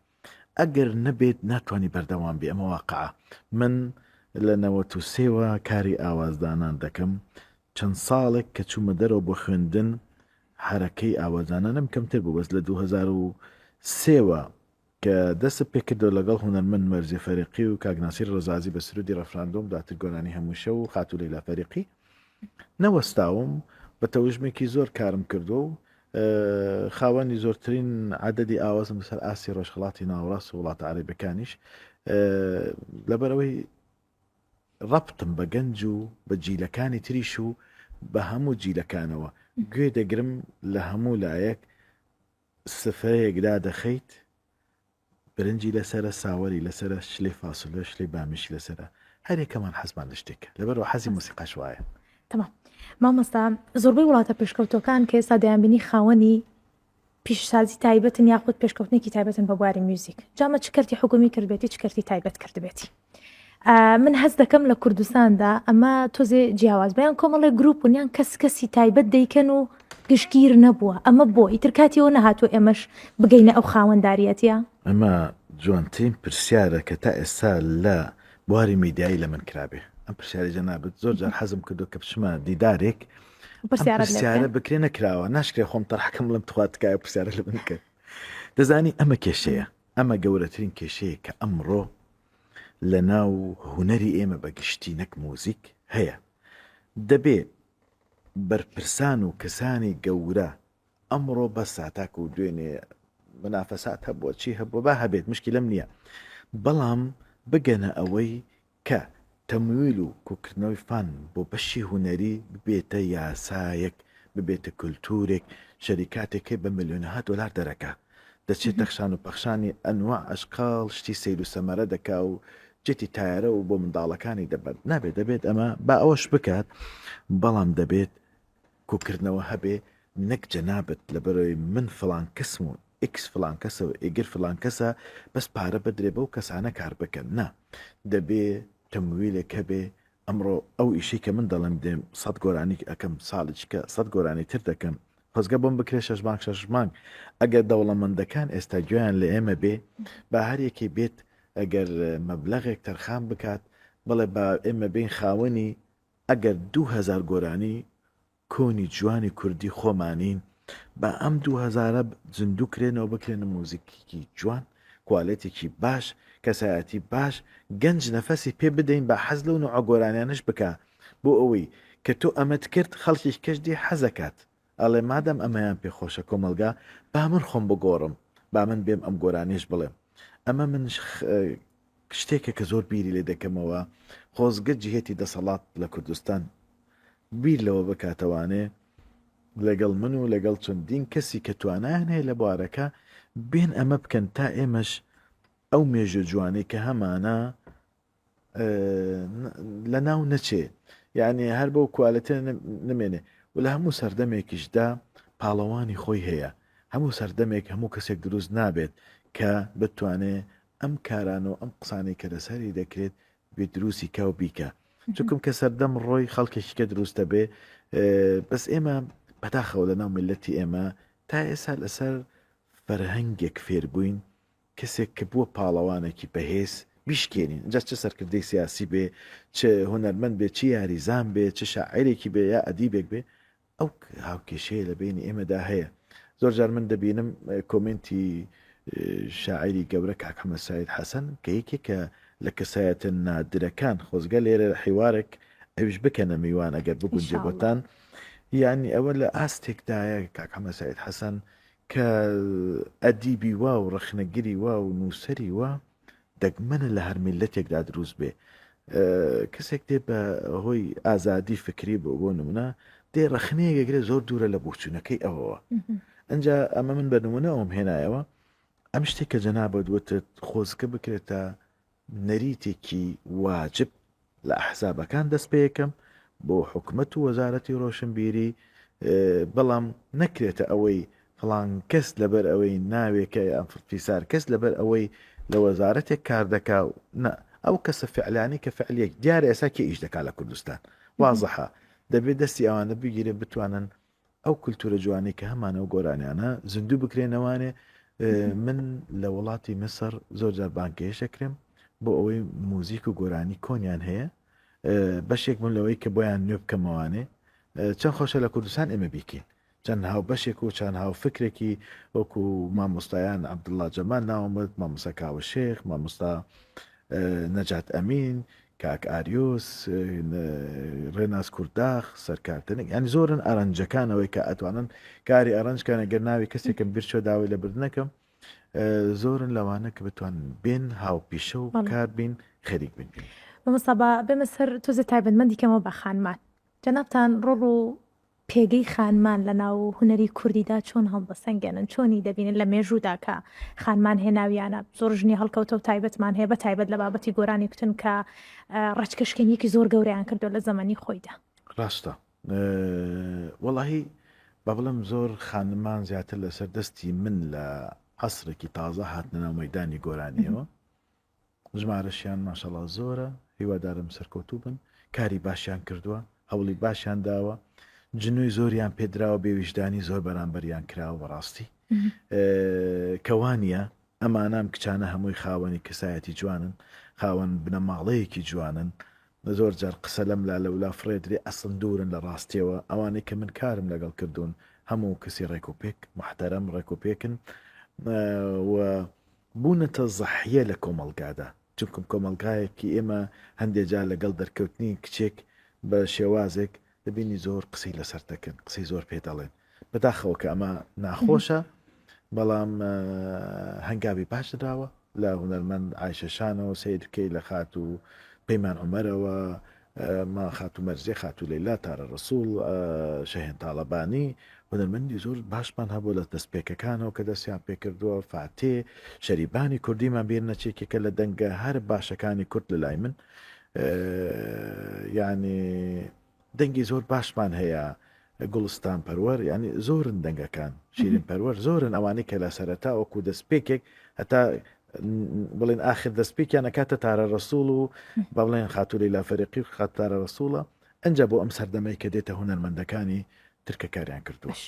ئەگەر نەبێت ناتوانانی بەردەوام بێ ئەمە واقعە من لە نەوە و سێوە کاری ئاوازدانان دەکەم چەند ساڵێک کە چوومە دەرەوە بۆ خوێندن حرەکەی ئاوازدانانم کەمتر بوو بەس لە 2003وە. کە دەستت پێ کردەوە لەگەڵ هونەرمەند مەرزیە فەریقی و کاک ناسیر ڕەزازی بە سرودی ڕەفراندۆم دواتر گۆرانی هەموو شەو و خاتوو لەیلا فەریقی نەوەستاوم بە تەوژمێکی زۆر کارم کردووە و خاوەنی زۆرترین عەدەدی ئاوازم لەسەر ئاستی ڕۆژهەڵاتی ناوەڕاست و وڵاتە عەرەبیەکانیش لەبەرئەوەی ڕەبتم بە گەنج و بە جیلەکانی تریش و بە هەموو جیلەکانەوە گوێ دەگرم لە هەموو لایەک سفرەیەک دادەخەیت برنجی لەسەرە ساوەری لەسەرە شلەی فاسۆلیا شلەی بامیشی لەسەرە هەر یەکەمان حەزمان لە شتێکە لەبەرئەوە حەزی مۆسیقاش وایە. تەمام مامۆستا زۆربەی وڵاتە پێشکەوتوەکان کە ئێستا دەیانبینی خاوەنی پیشسازی تایبەتن یاخود پێشکەوتنێکی تایبەتن بە بواری میوزیک جامە چ کەرتی حکومی کردبێتی چ کەرتی تایبەت کردبێتی من هەست دەکەم لە کوردستاندا ئەمە تۆزێ جیاواز بەیان کۆمەڵێک گروپ و یان کەس کەسی تایبەت دەیکەن و گشتگیر نەبووە ئەمە بۆ ئیتر کاتیەوە نەهاتوو ئێمەش بگەینە ئەو خاوەنداریەتە؟ ئەمە جوانترین پرسیارە کە تا ئێستا لە بواری میدیایی لە من کرابێ. ئەم پرسیارەی جەنابت زۆر جار حەزم کردووە کە بچمە دیدارێک ئەم پرسیارە بکرێ نەکراوە ناشکرێ خۆم تەرحەکەم بڵێم تخوا تکایە پرسیارە لە من بکەن. دەزانی ئەمە کێشەیە ئەمە گەورەترین کێشەیە کە ئەمڕۆ لە ناو هونەری ئێمە بە گشتی نەک موزیک هەیە. دەبێ بەرپرسان و کەسانی گەورە ئەمڕۆ بەسە تاکو دوێنێ منافەسات هەبووە چی هەبووە با هەبێت مشکلەم نییە بەڵام بگەنە ئەوەی کە تەمویل و کۆکردنەوەی فان بۆ بەشی هونەری ببێتە یاسایەک ببێتە کولتورێک شەریکاتێک هەیە بە ملیۆنەها دۆلار دەرەکا دەچێت تەخشان و پەخشانی ئەنواع ئەشکاڵ شتی سەیر و سەمەرە دەکا و جێتی تایەرە و بۆ منداڵەکانی دەبات نابێت دەبێت ئەمە با ئەوەش بکات بەڵام دەبێت کۆکردنەوە هەبێ نەک جەنابت لەبەرئەوەی من فڵان کەسم و ئیکس فڵان کەسە و ئیگر فڵان کەسە بەس پارە بدرێ بەو کەسانە کار بکەن نا دەبێ تەمویلێک هەبێ ئەمڕۆ ئەو ئیشەی کە من دەڵێم دێم سەت گۆرانی ئەکەم ساڵیچکە سەت گۆرانی تر دەکەم خۆزگە بۆم بکرێ شەش مانگ شەش مانگ ئەگەر دەوڵەمەندەکان ئێستا گوێیان لە ئێمە بێ با هەر یەکەی بێت ئەگەر مەبلەغێک تەرخان بکات بڵێ با ئێمە بین خاوەنی ئەگەر 2000 گۆرانی کۆنی جوانی کوردی خۆمانین با ئەم دوو هەزارە زیندوو کرێنەوە بکرێنە موزیکیکی جوان کوالێتێکی باش کەسایەتی باش گەنج نەفەسی پێ بدەین با حەز لەو نوعە گۆرانیانەش بکا بۆ ئەوەی کە تۆ ئەمەت کرد خەڵکی کەش دێ حەزەکات ئەڵێ مادەم ئەمەیان پێ خۆشە کۆمەڵگا با من خۆم بگۆڕم با من بێم ئەم گۆرانیش بڵێم ئەمە من شتێکە کە زۆر بیری لێ دەکەمەوە خۆزگە جهێتی دەسەڵات لە کوردستان بیر لەوە بکاتەوانێ لەگەڵ من و لەگەڵ چەندین کەسی کە توانایان هەیە لە بوارەکە بێن ئەمە بکەن تا ئێمەش ئەو مێژوو جوانەی کە هەمانە لە ناو نەچێ یعنی هەر بەو کوالێتە نمێنێ و لە هەموو سەردەمێکیشدا پاڵەوانی خۆی هەیە هەموو سەردەمێک هەموو کەسێک دروست نابێت کە بتوانێ ئەم کارانە و ئەم قسانەی کە لەسەری دەکرێت بێ دروستی کا و بیکە چکم کە سەردەم ڕۆی خەڵکێکی کە دروستە بێ بەس ئێمە بەداخەوە لە ناو میلەتی ئێمە تا ئێستا لەسەر فەرهەنگێک فێربووین کەسێک کە بووە پاڵەوانێکی بەهێز بیشکێنین جا چ سەرکردەی سیاسی بێ چ هونەرمەند بێ چ یاریزان بێ چ شاعرێکی بێ یا ئەدیبێک بێ ئەو هاوکێشەیە لە بەینی ئێمەدا هەیە. زۆر جار من دەبینم کۆمێنتی شاعیری گەورە کاک حەمە سەعید حەسەن کە یەکێکە لە کەسایەتە نادرەکان خۆزگە لێرە حیوارێک ئەویش بکەنە میوان ئەگەر بگونجێ بۆتان یعنی ئەوە لە ئاستێکدایە کاک حەمە سەعید حەسەن کە ئەدیبی وا و ڕەخنەگری وا و نووسەری وا دەگمەنە لە هەر میللەتێکدا دروست بێ کەسێک دێ بە هۆی ئازادی فکری بۆ بۆ نمونە دێ ڕەخنەیەک ئەگرێ زۆر دوورە لە بۆچوونەکەی ئەوەوە ئەجا ئەمە من بە نمونە ئەوم هێنایەوە ئەم شتێک کە جەنابەت وتت خۆزگە بکرێتە نەریتێکی واجب لە ئەحزابەکان دەست پێکەم بۆ حکومەت و وەزارەتی ڕۆشنبیری بەڵام نەکرێتە ئەوەی فڵان کەس لەبەر ئەوەی ناوێکە یان فیسار کەس لەبەر ئەوەی لە وەزارەتێک کار دەکا و نا ئەو کەسە فعلانی کە فعلیەک دیارە ئێستا کێ ئیش دەکا لە کوردستان وازحە دەبێت دەستی ئەوانە بگیرێ بتوانن ئەو کولتورە جوانەی کە هەمانە و گۆرانیانە زیندوو بکرێنەوانێ من لە وڵاتی میسر زۆر جار بانگهێشت دەکرێم بۆ ئەوەی موزیک و گۆرانی کۆنیان هەیە بەشێک بوون لەوەی کە بۆیان نوێ بکەمەوانێ چەند خۆشە لە کوردستان ئێمە بیکەین. چەند هاوبەشێک و چەند هاوفکرێکی وەکو مامۆستایان عەبدوڵڵا جەمال ناوم برد، مامۆستا کاوە شێخ، مامۆستا نەجات ئەمین، کاک ئاریۆس، ڕێناس کورداخ، سەرکار تەنک، یانی زۆرن ئەرەنجەکان ئەوەی کە ئەتوانن کاری ئەرەنج کەن، گەر ناوی کەسێکم بیر چوە داوای لێبوردن ئەکەم، زۆرن لەوانە کە بتوانن بێن هاوپیشە و کار بین خەریک بین پێی. مامۆستا با بێمە سەر تۆزێ تایبەتمەندی کەمەوە بە خانمان. جەنابتان ڕۆڵ و پێگەی خانمان لە ناو هونەری کوردیدا چۆن هەڵدەسەنگێنن؟ چۆنی دەبینن لە مێژوودا کە خانمان هێناویانە؟ زۆر ژنی هەڵکەوتە و تایبەتمان هەیە بە تایبەت لە بابەتی گۆرانی کوتن کە ڕەچکەشکێنیەکی زۆر گەورەیان کردووە لە زەمەنی خۆیدا. ڕاستە وەڵاهی با بڵێم زۆر خانمان زیاتر لەسەر دەستی من لە عەسرێکی تازە هاتنە ناو مەیدانی گۆرانیەوە ژمارەشیان ماشەڵا زۆرە هیوادارم سەرکەوتوو بن کاری باشیان کردووە هەوڵی باشیان داوە جنوی زۆریان پێدراوە بێویژدانی زۆر بەرامبەریان کراوە بەڕاستی کەوانە ئەمانام کچانە هەمووی خاوەنی کەسایەتی جوانن خاوەن بنەماڵەیەکی جوانن زۆر جار قسە لەم لا لەولا فڕێ درێ ئەسڵن دوورن لە ڕاستیەوە ئەوانەی کە من کارم لەگەڵ کردوون هەموو کەسی ڕێک و پێک محتەرەم ڕێک و پێکن و بوونەتە زەحیە لە کۆمەڵگادا چونکم کۆمەڵگایەکی ئێمە هەندێ جار لەگەڵ دەرکەوتنی کچێک بە شێوازێک دەبینی زۆر قسەی لەسەر دەکەن قسەی زۆر پێ دەڵێن بەداخەوە کە ئەمە ناخۆشە بەڵام هەنگاوی باش نراوە لە هونەرمەند عایشە شانەوە سەیر بکەی لە خاتوو پەیمان عومەرەوە ما خاتوو مەرزیە خاتوو لەیلا تارە ڕەسوڵ شەهێن تاڵەبانی هونەرمەندی زۆر باشمان هەبوو لە دەستپێکەکانەوە کە دەستیان پێکردووە فاتێ شەریبانی کوردیمان بیر نەچێکێکە لە دەنگە هەر باشەکانی کورد لە لای من یعنی دەنگی زۆر باشمان هەیە گوڵستان پەروەر یانی زۆرن دەنگەکان شیرین پەروەر زۆرن ئەوانەی کە لە سەرەتا وەکو دەستپێکێک هەتا بڵێن ئاخر دەستپێکیان ئەکاتە تارە ڕەسوڵ و با بڵێن خاتوو لەیلا فەریقی و خاتوو تارە ڕەسوڵە ئەنجا بۆ ئەم سەردەمەی کە دێتە هونەرمەندەکانی تر کە کاریان کردووە. باش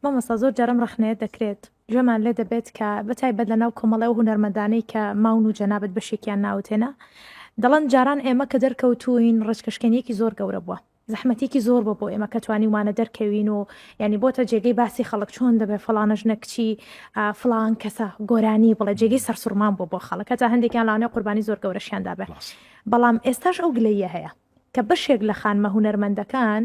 مامۆستا زۆر جار ئەم ڕەخنەیە دەکرێت گوێمان لێ دەبێت کە بەتایبەت لەناو کۆمەڵی ئەو هونەرمەندانەی کە ماون و جەنابت بەشێکیان ناوت هێنا دەڵێن جاران ئێمە کە دەرکەوتووین ڕێچکەشکێنییەکی زۆر گەورە بووە زەحمەتێکی زۆر بۆ بۆ ئێمە کە توانیومانە دەرکەوین و یعنی بۆتە جێگەی باسی خەڵک چۆن دەبێت فڵانە ژنە کچی فڵان کەسە گۆرانی بڵێ جێگەی سەرسوڕمان بۆ بۆ خەڵک هەتا هەندێکیان لاانێ قوربانی زۆر گەورەشیان دابێ بەڵام ئێستاش ئەو گلەیە هەیە کە بەشێک لە خانمە هونەرمەندەکان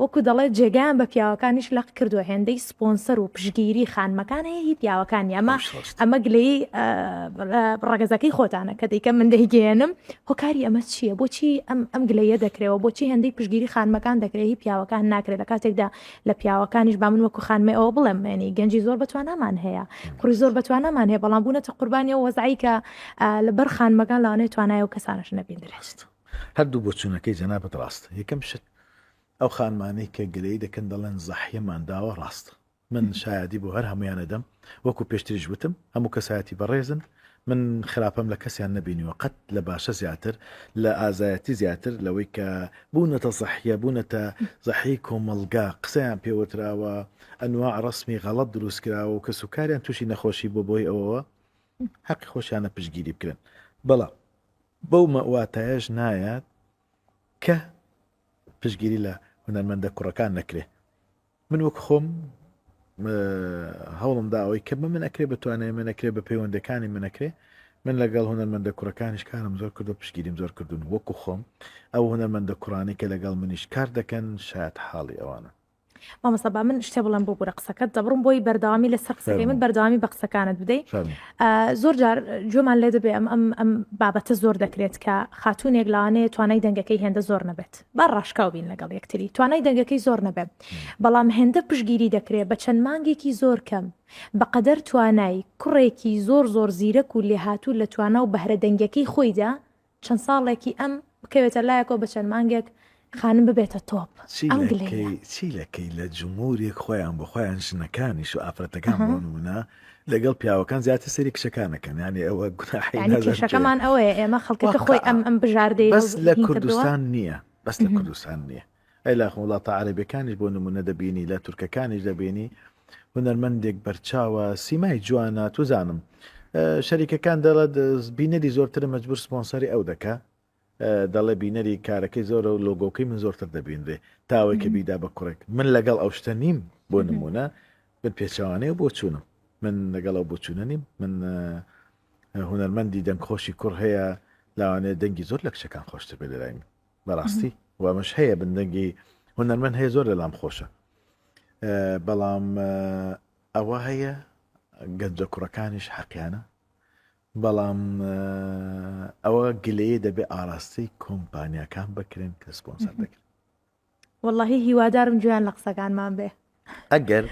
وەکو دەڵێت جێگایان بە پیاوەکانیش لەق کردووە هێندەی سپۆنسەر و پشگیری خانمەکان هەیە هی پیاوەکان ئەمە ئەمە گلەی ڕەگەزەکەی خۆتانە کە دەیکەم من دەیگەێنم هۆکاری ئەمە چییە؟ بۆچی ئەم ئەم گلەیە دەکرێەوە بۆچی هێندەی پشگیری خانمەکان دەکرێت هی پیاوەکان ناکرێت لە کاتێکدا لە پیاوەکانیش با من وەکو خانمێ ئەوە بڵێم ینی گەنجی زۆر بەتوانامان هەیە کوڕی زۆر بەتوانامان هەیە بەڵام بوونەتە قوربانی ئەو وەزعی کە لەبەر خانمەکان لەوانەیە توانای ئەو کەسانەش نەبیندرێت. هەردوو بۆچوونەکەی جەنابت ڕاستە یەکەم شت ئەو خانمانەی کە گلەیی دەکەن دەڵێن زەحیەمان داوە ڕاستە من شایەدی بۆ هەر هەموویان ئەدەم وەکو پێشتریش وتم هەموو کەسایەتی بەڕێزن من خراپەم لە کەسیان نەبینیوە قەت لە باشە زیاتر لە ئازایەتی زیاتر لەوەی کە بوونەتە زەحیە بوونەتە زەحی کۆمەڵگا قسەیان پێوتراوە ئەنواع ڕەسمی غەڵەت دروست کراوە و کەسوکاریان تووشی نەخۆشی بۆ بۆی ئەوەوە حەقی خۆشیانە پشتگیری بکرێن بەڵام بەو واتایەش نایات کە پشتگیری لە هونەرمەندە کوڕەکان نەکرێ من وەک خۆم هەوڵم دا ئەوەی کە بە من ئەکرێ بتوانێ من ئەکرێ بە پەیوەندەکانی من ئەکرێ من لەگەڵ هونەرمەندە کوڕەکانیش کارم زۆر کردو پشتگیریم زۆر کردوون وەکو خۆم ئەو هونەرمەندە کوڕانی کە لەگەڵ منیش کار دەکەن شایەت حاڵی ئەوانە. مامۆستا با من شتێ بڵێم ببورە قسەکەت دەبڕم بۆی بەردەوامی لەسەر قسەکەی من بەردەوامی بە قسەکانت بدەی زۆر جار گوێمان لێ دەبێ ئەم ئەم ئەم بابەتە زۆر دەکرێت کە خاتونێک لەوانەیە توانای دەنگەکەی هێندە زۆر نەبێت با ڕاشکاو بین لەگەڵ یەکتری توانای دەنگەکەی زۆر نەبێت بەڵام هێندە پشگیری دەکرێت بە چەند مانگێکی زۆر کەم بەقەدەر توانای کوڕێکی زۆر زۆر زیرەک و لێهاتوو لە توانا و بەهرە دەنگەکەی خۆیدا چەند ساڵێکی ئەم بکەوێتە لایەکەوە بە چەند مانگێک خانم ببێتە تۆپ ئەم گلەیە. چی لەکەی لە جمهورێک خۆیان بۆ خۆیان ژنەکانیش و ئافرەتەکان بۆ نمونە لەگەڵ پیاوەکان زیاتر سەری کچەکان ئەکەن یانی ئەوە گوناحی یانی نازانم چیە. کێشەکەمان ئەوەیە ئێمە خەڵکەکە خۆی ئەم ئەم بژاردەی بەس لە کوردستان نییە بەس لە کوردستان نییە ئەی لە وڵاتە عەرەبیەکانیش بۆ نمونە دەبینی لە تورکەکانیش دەبینی هونەرمەندێک بەرچاوە سیمای جوانە توزانم شەریکەکان دەڵێت بینەری زۆرترە مەجبور سپۆنسەری ئەو دەکا. دەڵێ بینەری کارەکەی زۆرە و لۆگۆکەی من زۆرتر دەبینرێ تاوەی کە بیدا بە کوڕێک من لەگەڵ ئەو شتە نیم بۆ نمونە من پێچەوانەیە بۆچوونم من لەگەڵ ئەو بۆچوونە نیم من هونەرمەندی دەنگخۆشی کوڕ هەیە لاوانەیە دەنگی زۆر لە کچەکان خۆشتر بێ لەلای من بەڕاستی و ئەمەش هەیە بن دەنگی هونەرمەند هەیە زۆر لەلام خۆشە بەڵام ئەوە هەیە گەنجە کوڕەکانیش حەقیانە بەڵام ئەوە گلەیە دەبێ ئاراستەی کۆمپانیاکان بکرێن کە سپۆنسەر دەکرێن. وەڵاهی هیوادارم گوێیان لە قسەکانمان بێ. ئەگەر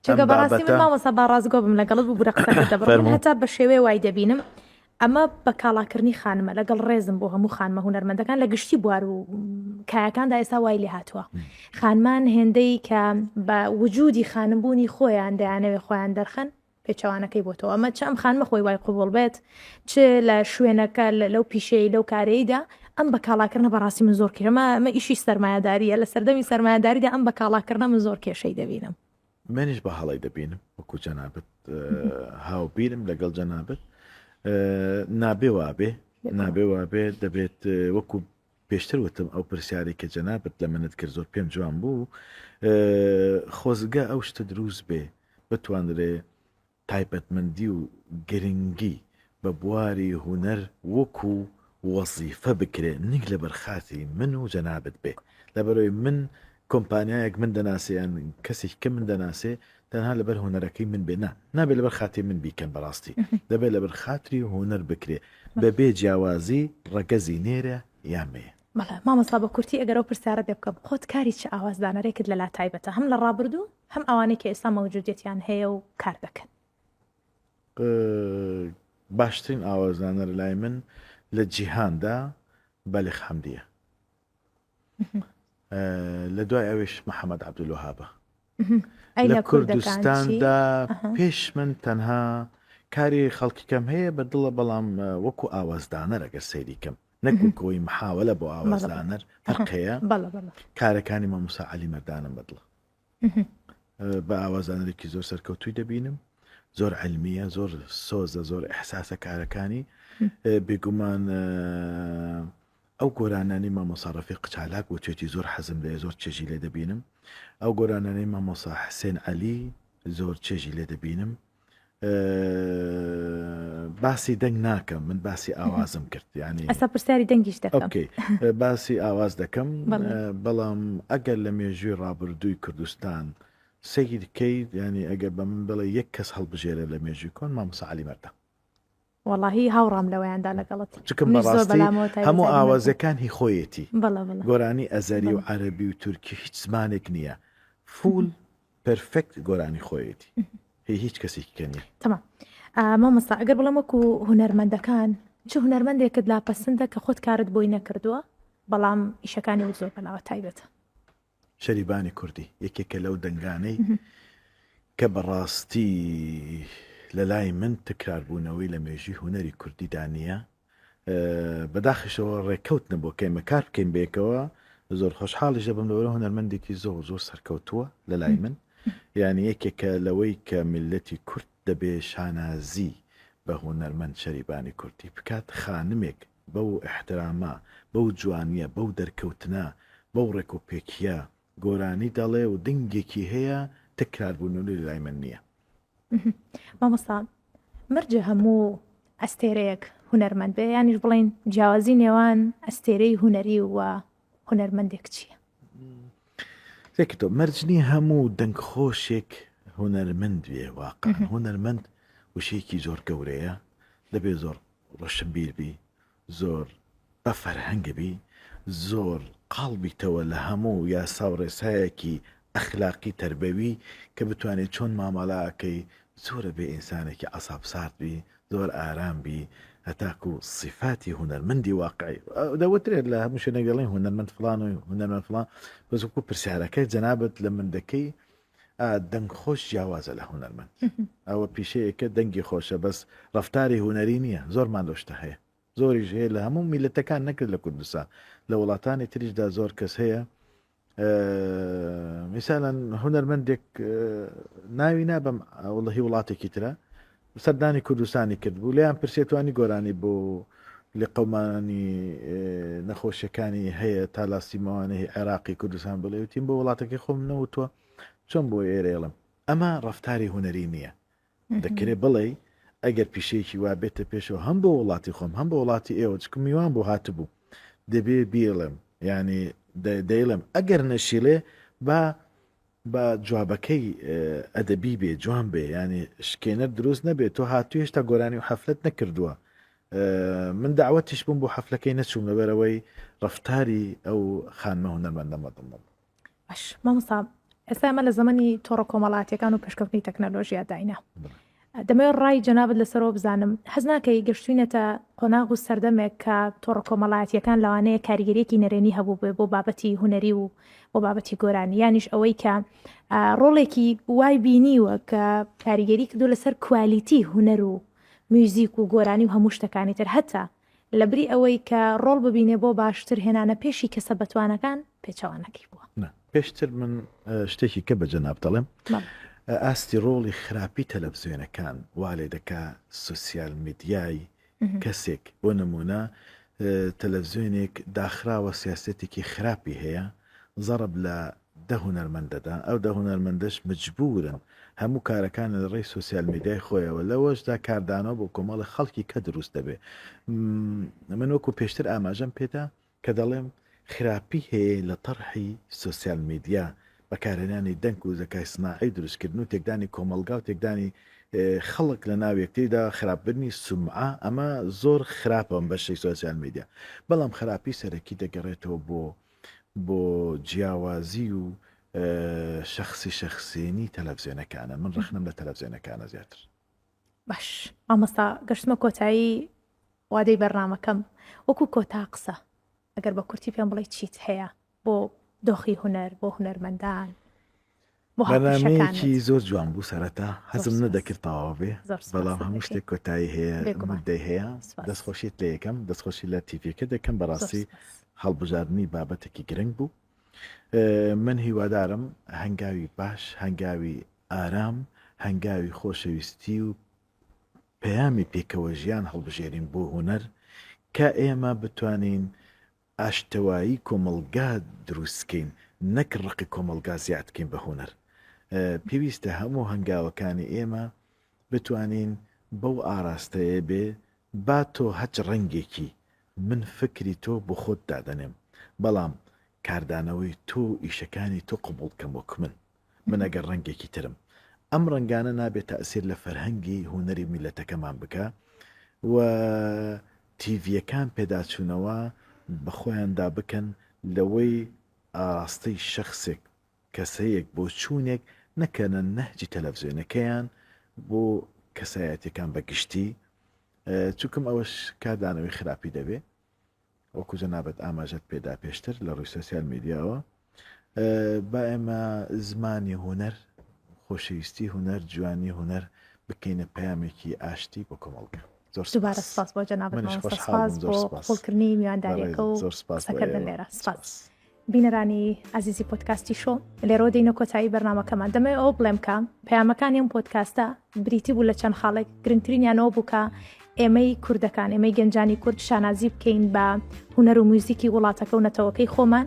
چونکە بەڕاستی من مامۆستا با ڕاستگۆ بم لەگەڵت ببورە قسەکەت دەبڕم من هەتا بە شێوەیە وای دەبینم ئەمە بە کاڵاکردنی خانمە لەگەڵ ڕێزم بۆ هەموو خانمە هونەرمەندەکان لە گشتی بوار و کایەکاندا ئێستا وای لێ هاتووە خانمان هێندەی کە بە وجودی خانمبوونی خۆیان دەیانەوێ خۆیان دەرخەن پێچەوانەکەی بۆتەوە ئەمە چ ئەم خانمە خۆی وای قبوڵ بێت چ لە شوێنەکە لەو پیشەی لەو کارەیدا ئەم بە کاڵاکردنە بەڕاستی من زۆر کێمە ئەمە ئیشی سەرمایەداریە لە سەردەمی سەرمایەداریدا ئەم بە کاڵاکردنە من زۆر کێشەی دەبینم. منیش بە هەڵەی دەبینم وەکو جەنابت هاوبیرم لەگەڵ جەنابت نابێ وابێ نابێ وابێ دەبێت وەکو پێشتر وتم ئەو پرسیارەی کە جەنابت لە منت کرد زۆر پێم جوان بوو خۆزگە ئەو شتە دروست بێ بتوانرێ تایبەتمەندی و گرنگی بە بواری هونەر وەکو وەزیفە بکرێ نەک لەبەر خاتری من و جەنابت بێ لەبەرئەوەی من کۆمپانیایەک من دەناسێ یان کەسێکی کە من دەناسێ تەنها لەبەر هونەرەکەی من بێ نا نابێ لەبەر خاتری من بیکەن بەڕاستی دەبێت لەبەر خاتری هونەر بکرێ بەبێ جیاوازی ڕەگەزی نێرە یان مێ. بەڵێ مامۆستا بە کورتی ئەگەر ئەو پرسیارە پێ بکەم خۆت کاری چ ئاوازدانەرێکت لەلا تایبەتە هەم لە ڕابردوو هەم ئەوانەی کە ئێستا مەوجودیەتیان هەیە و کار دەکەن؟ باشترین ئاوازدانەر لای من لە جیهاندا بەلیغ حەمدیە لە دوای ئەویش محەممەد عەبدولوەهابە لە کوردستاندا پێش من تەنها کاری خەڵکی کەم هەیە بە دڵە بەڵام وەکو ئاوازدانەر ئەگەر سەیری کەم نەک وەکەوەی محاوەلە بۆ ئاوازدانەر فەرق هەیە کارەکانی مامۆستا عەلی مەردانم بەدڵە بە ئاوازدانەرێکی زۆر سەرکەوتووی دەبینم زۆر علمیە زۆر سۆزە زۆر ئەحساسە کارەکانی بێگومان ئەو گۆرانانی مامۆسا ڕەفیق چالاک وتوێتی زۆر حەزم لێ زۆر چێژی لێ دەبینم ئەو گۆرانانەی مامۆسا حسێن عەلی زۆر چێژی لێ دەبینم باسی دەنگ ناکەم من باسی ئاوازم کرد ینی ئەسا پرسیاری دەنگیش دەکەم okay باسی ئاواز دەکەم بەڵام ئەگەر لە مێژووی ڕابردووی کوردستان سەیر کەیت ینی ئەگەر بە من بڵێ یەک کەس هەڵبژێرە لە مێژووی کۆن مامۆسا عەلی مەردان وەڵاهی هاوڕام لەوەیاندا لەگەڵت چکم منیش زۆر بەڕاستی بەلامەوە تایبەتە هەموو عەلی مەردان ئاوازەکان هی خۆیەتی بەڵێ بەڵێ گۆرانی ئەزەری و بەڵێ عەرەبی و تورکی هیچ زمانێک نییە full perfect گۆرانی خۆیەتی هی هیچ کەسێکی کە نییە. تەمام مامۆستا ئەگەر بڵێم وەکو هونەرمەندەکان چ هونەرمەندێکت لا پەسندە کە خۆت کارت بۆی نەکردووە بەڵام ئیشەکانی وت زۆر بەلاوە تایبەتە؟ شەریبانی کوردی یەکێکە لەو دەنگانەی کە بەڕاستی لە لای من تکراربوونەوەی لە مێژووی هونەری کوردیدا نییە بەداخیشەوە ڕێککەوت نەبووە کە ئێمە کار بکەین بەیەکەوە زۆر خۆشحاڵیش دەبم لەوەرە هونەرمەندێکی زۆر زۆر سەرکەوتووە لە لای من یعنی یەکێکە لەوەی کە میللەتی کورد دەبێ شانازی بە هونەرمەند شەریبانی کوردی بکات خانمێک بەو ئیحترامە، بەو جوانیە، بەو دەرکەوتنە، بەو ڕێکوپێکیە گۆرانی دەڵێ و دنگێکی هەیە تکراربوونەوەی لەلای من نیە. مامۆستا مەرجە هەموو ئەستێرەیەک هونەرمەند بێ یانیش بڵێین جیاوازی نێوان ئەستێرەی هونەری و هونەرمەندێک چییە؟ تێکتۆ مەرج نییە هەموو دەنگخۆشێک هونەرمەند بێ واقع هونەرمەند وشەیەکی زۆر گەورەیە دەبێ زۆر ڕۆشنبیر بی زۆر بە فەرهەنگ بی زۆر قاڵ بیتەوە لە هەموو یاسا و ڕێسایەکی ئەخلاقی تەربەوی کە بتوانێت چۆن مامەڵە ئەکەی زۆرە بێ ئینسانێکی عەساب سارد بی زۆر ئارام بی هەتاکو سیفاتی هونەرمەندی واقعی دەوترێت لە هەموو شوێنێک دەڵێن هونەرمەند فڵان و هونەرمەند فڵان بەس وەکو پرسیارەکەی جەنابت لە من دەکەی دەنگ خۆش جیاوازە لە هونەرمەند ئەوە پیشەیەکە دەنگی خۆشە بەس ڕەفتاری هونەری نییە زۆرمان لەو شتە هەیە زۆریش هەیە لە هەموو میلەتەکان نەکرد لە کوردستان لە وڵاتانی تریشدا زۆر کەس هەیە میسالەن هونەرمەندێک ناوی نابم وڵی وڵاتێکی ترە سەردانی کوردستانی کرد بوو لیان پرسێتوانی گۆرانی بۆ. لقەومانی نەخۆشیەکانی هەیە تالاسیمەوانە هی عێراقی کوردستان بڵێ وتیم بۆ وڵاتەکەی خۆم نەوتووە چۆن بۆ ئێرەیڵم ئەمە ڕفتاری هوەری نییە دەکرێ بڵێی ئەگەر پیشەیەکی وا بێتە پێشەوە هەم بۆ وڵاتی خۆم هەم بۆ وڵاتی ئێوە چکم میوان بۆ هاتبوو دەبێ بیڵێم یعنی دەیڵێم ئەگەر نەشیڵێ با با جوابەکەی ئەدەبی بێ جوان بێ یعنی شکێنەر دروست نەبێت تۆ هاتوو هێشتا گۆرانی و حەفلەت نەکردووە من داوەتیش بووم بۆ حەفلەکەی نەچووم لەبەرەوەی ڕفتاری ئەو خانمە هونەرمەندە مەدڵ نەبوو. باش مامۆستا ئێستا ئێمە لە زەمەنی تۆڕە کۆمەڵاتیەکان و پێشکەوتنی تەکنەلۆژیا داینە دەمەوێت ڕای جەنابت لەسەرەوە بزانم حەز ناکەی گەشتوینەتە قۆناغ و سەردەمێک کە تۆڕە کۆمەڵایەتیەکان لەوانەیە کاریگەریەکی نەرێنی هەبوو بێ بۆ بابەتی هونەری و بۆ بابەتی گۆرانی یانیش ئەوەی کە ڕۆڵێکی وای بینیوە کە کاریگەری کردو لەسەر کوالیتی هونەر و میوزیک و گۆرانی و هەموو شتەکانی تر هەتا لەبری ئەوەی کە ڕۆڵ ببینێ بۆ باشتر هێنانە پێشی کەسە بەتوانەکان، پێچەوانەکەی بووە. نا، پێشتر من شتێکی کە بە جەنابت دەڵێم، ئاستی ڕۆڵی خراپی تەلەفزیۆنەکان وا لێ دەکا سۆسیال میدیای کەسێک، بۆ نموونە تەلەفزیۆنێک داخراوە سیاسەتێکی خراپی هەیە، زەڕب لە دە هونەرمەند دەدا، ئەو دە هونەرمەندەش مجبورن هەموو کارەکانی لە ڕێی سۆسیال میدیای خۆیەوە، لەوەشدا کاردانەوە بۆ کۆمەڵی خەڵکی کە دروست دەبێ. من وەکو پێشتر ئاماژەم پێدا کە دەڵێم خراپی هەیە لە تەرحی سۆسیال میدیا، بەکارهێنانی دەنگ و زەکای سناعی و دروستکردن و تێکدانی کۆمەڵگا و تێکدانی خەڵک لە ناو یەکتریدا، خراپبردنی سومعە، ئەمە زۆر خراپە ئەم بەشەی سۆسیال میدیا. بەڵام خراپی سەرەکی دەگەڕێتەوە بۆ بۆ جیاوازی و شەخسی شەخسێنی تەلەفزیۆنەکانە من ڕەخنەم لە تەلەفزیۆنەکانە زیاتر. باش مامۆستا گەشتمە کۆتایی وادەی بەرنامەکەم وەکو کۆتا قسە ئەگەر بە کورتی پێم بڵێ چیت هەیە بۆ دۆخی هونەر بۆ هونەرمەندان بەرنامەیەکی زۆر جوان بوو سەرەتا حەزم نەدەکرد تەواو بێ بەڵام هەموو شتێک کۆتایی هەیە مدەی هەیە دەستخۆشیت لە یەکەم دەستخۆشی لە تیڤەکە دەکەم بەڕاستی هەڵبژاردنی بابەتێکی گرنگ بوو من هیوادارم هەنگاوی باش هەنگاوی ئارام هەنگاوی خۆشەویستی و پەیامی پێکەوە ژیان هەڵبژێرین بۆ هونەر کە ئێمە بتوانین ئاشتەوایی کۆمەڵگا دروست کەین نەک ڕقی کۆمەڵگا زیاد کەین بە هونەر. پێویستە هەموو هەنگاوەکانی ئێمە بتوانین بەو ئاراستەیە بێ با تۆ هەچ ڕەنگێکی من فکری تۆ بۆ خۆت دادەنێم بەڵام کاردانەوەی تۆ و ئیشەکانی تۆ قبوڵ کەم وەک من. من ئەگەر ڕەنگێکی ترم ئەم ڕەنگانە نابێت تەئسیر لە فەرهەنگی هونەری میللەتەکەمان بکا و تیڤیەکان پێداچوونەوە بە خۆیاندا بکەن لەوەی ئاراستەی شەخسێک کەسەیەک بۆچوونێک نەکەنە نەهجی تەلەفزیۆنەکەیان بۆ کەسایەتیەکان بە گشتی چونکم ئەوەش کاردانەوەی خراپی دەبێ. وەکو جەنابت ئاماژەت پێدا پێشتر لە ڕووی سۆسیال میدیاوە با ئێمە زمانی هونەر خۆشەویستی هونەر جوانی هونەر بکەینە پەیامێکی ئاشتی بۆ کۆمەڵگە زۆر دووبارە سپاس بۆ جەنابت مامۆستا سپاس بۆ قبوڵکردنی میوانداریەکە و قسەکردن لێرە سپاس. بینەرانی ئازیزی پۆدکاستی شۆ لێرەوە دێینە کۆتایی بەرنامەکەمان دەمەوێت ئەوە بڵێم کە پەیامەکانی ئەم پۆدکاستە بریتی بوو لە چەند خاڵێک گرنگترینیانەوە بوو کە ئێمەی کوردەکان ئێمەی گەنجانی کورد شانازی بکەین بە هونەر و میوزیکی وڵاتەکە و نەتەوەکەی خۆمان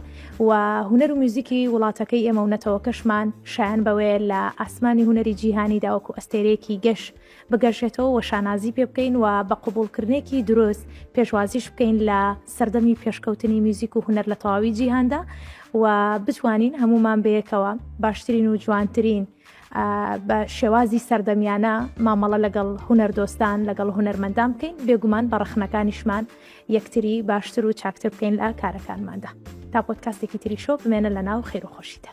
و هونەر و میوزیکی وڵاتەکەی ئێمە و نەتەوەکەشمان شایان بەوەیە لە ئاسمانی هونەری جیهانیدا وەکو ئەستێرەیەکی گەش بگەشێتەوە و شانازی پێ بکەین و بە قبوڵکردنێکی دروست پێشوازیش بکەین لە سەردەمی پێشکەوتنی میوزیک و هونەر لە تەواوی جیهاندا و بتوانین هەمومان بەیەکەوە باشترین و جوانترین بە شێوازی سەردەمیانە مامەڵە لەگەڵ هونەردۆستان لەگەڵ هونەرمەندان بکەین بێگومان بە ڕەخنەکانیشمان یەکتری باشتر و چاکتر بکەین لە کارەکانماندا تا پۆدکاستێکی تری شۆ بمێنە لە ناو خێر و خۆشیدا.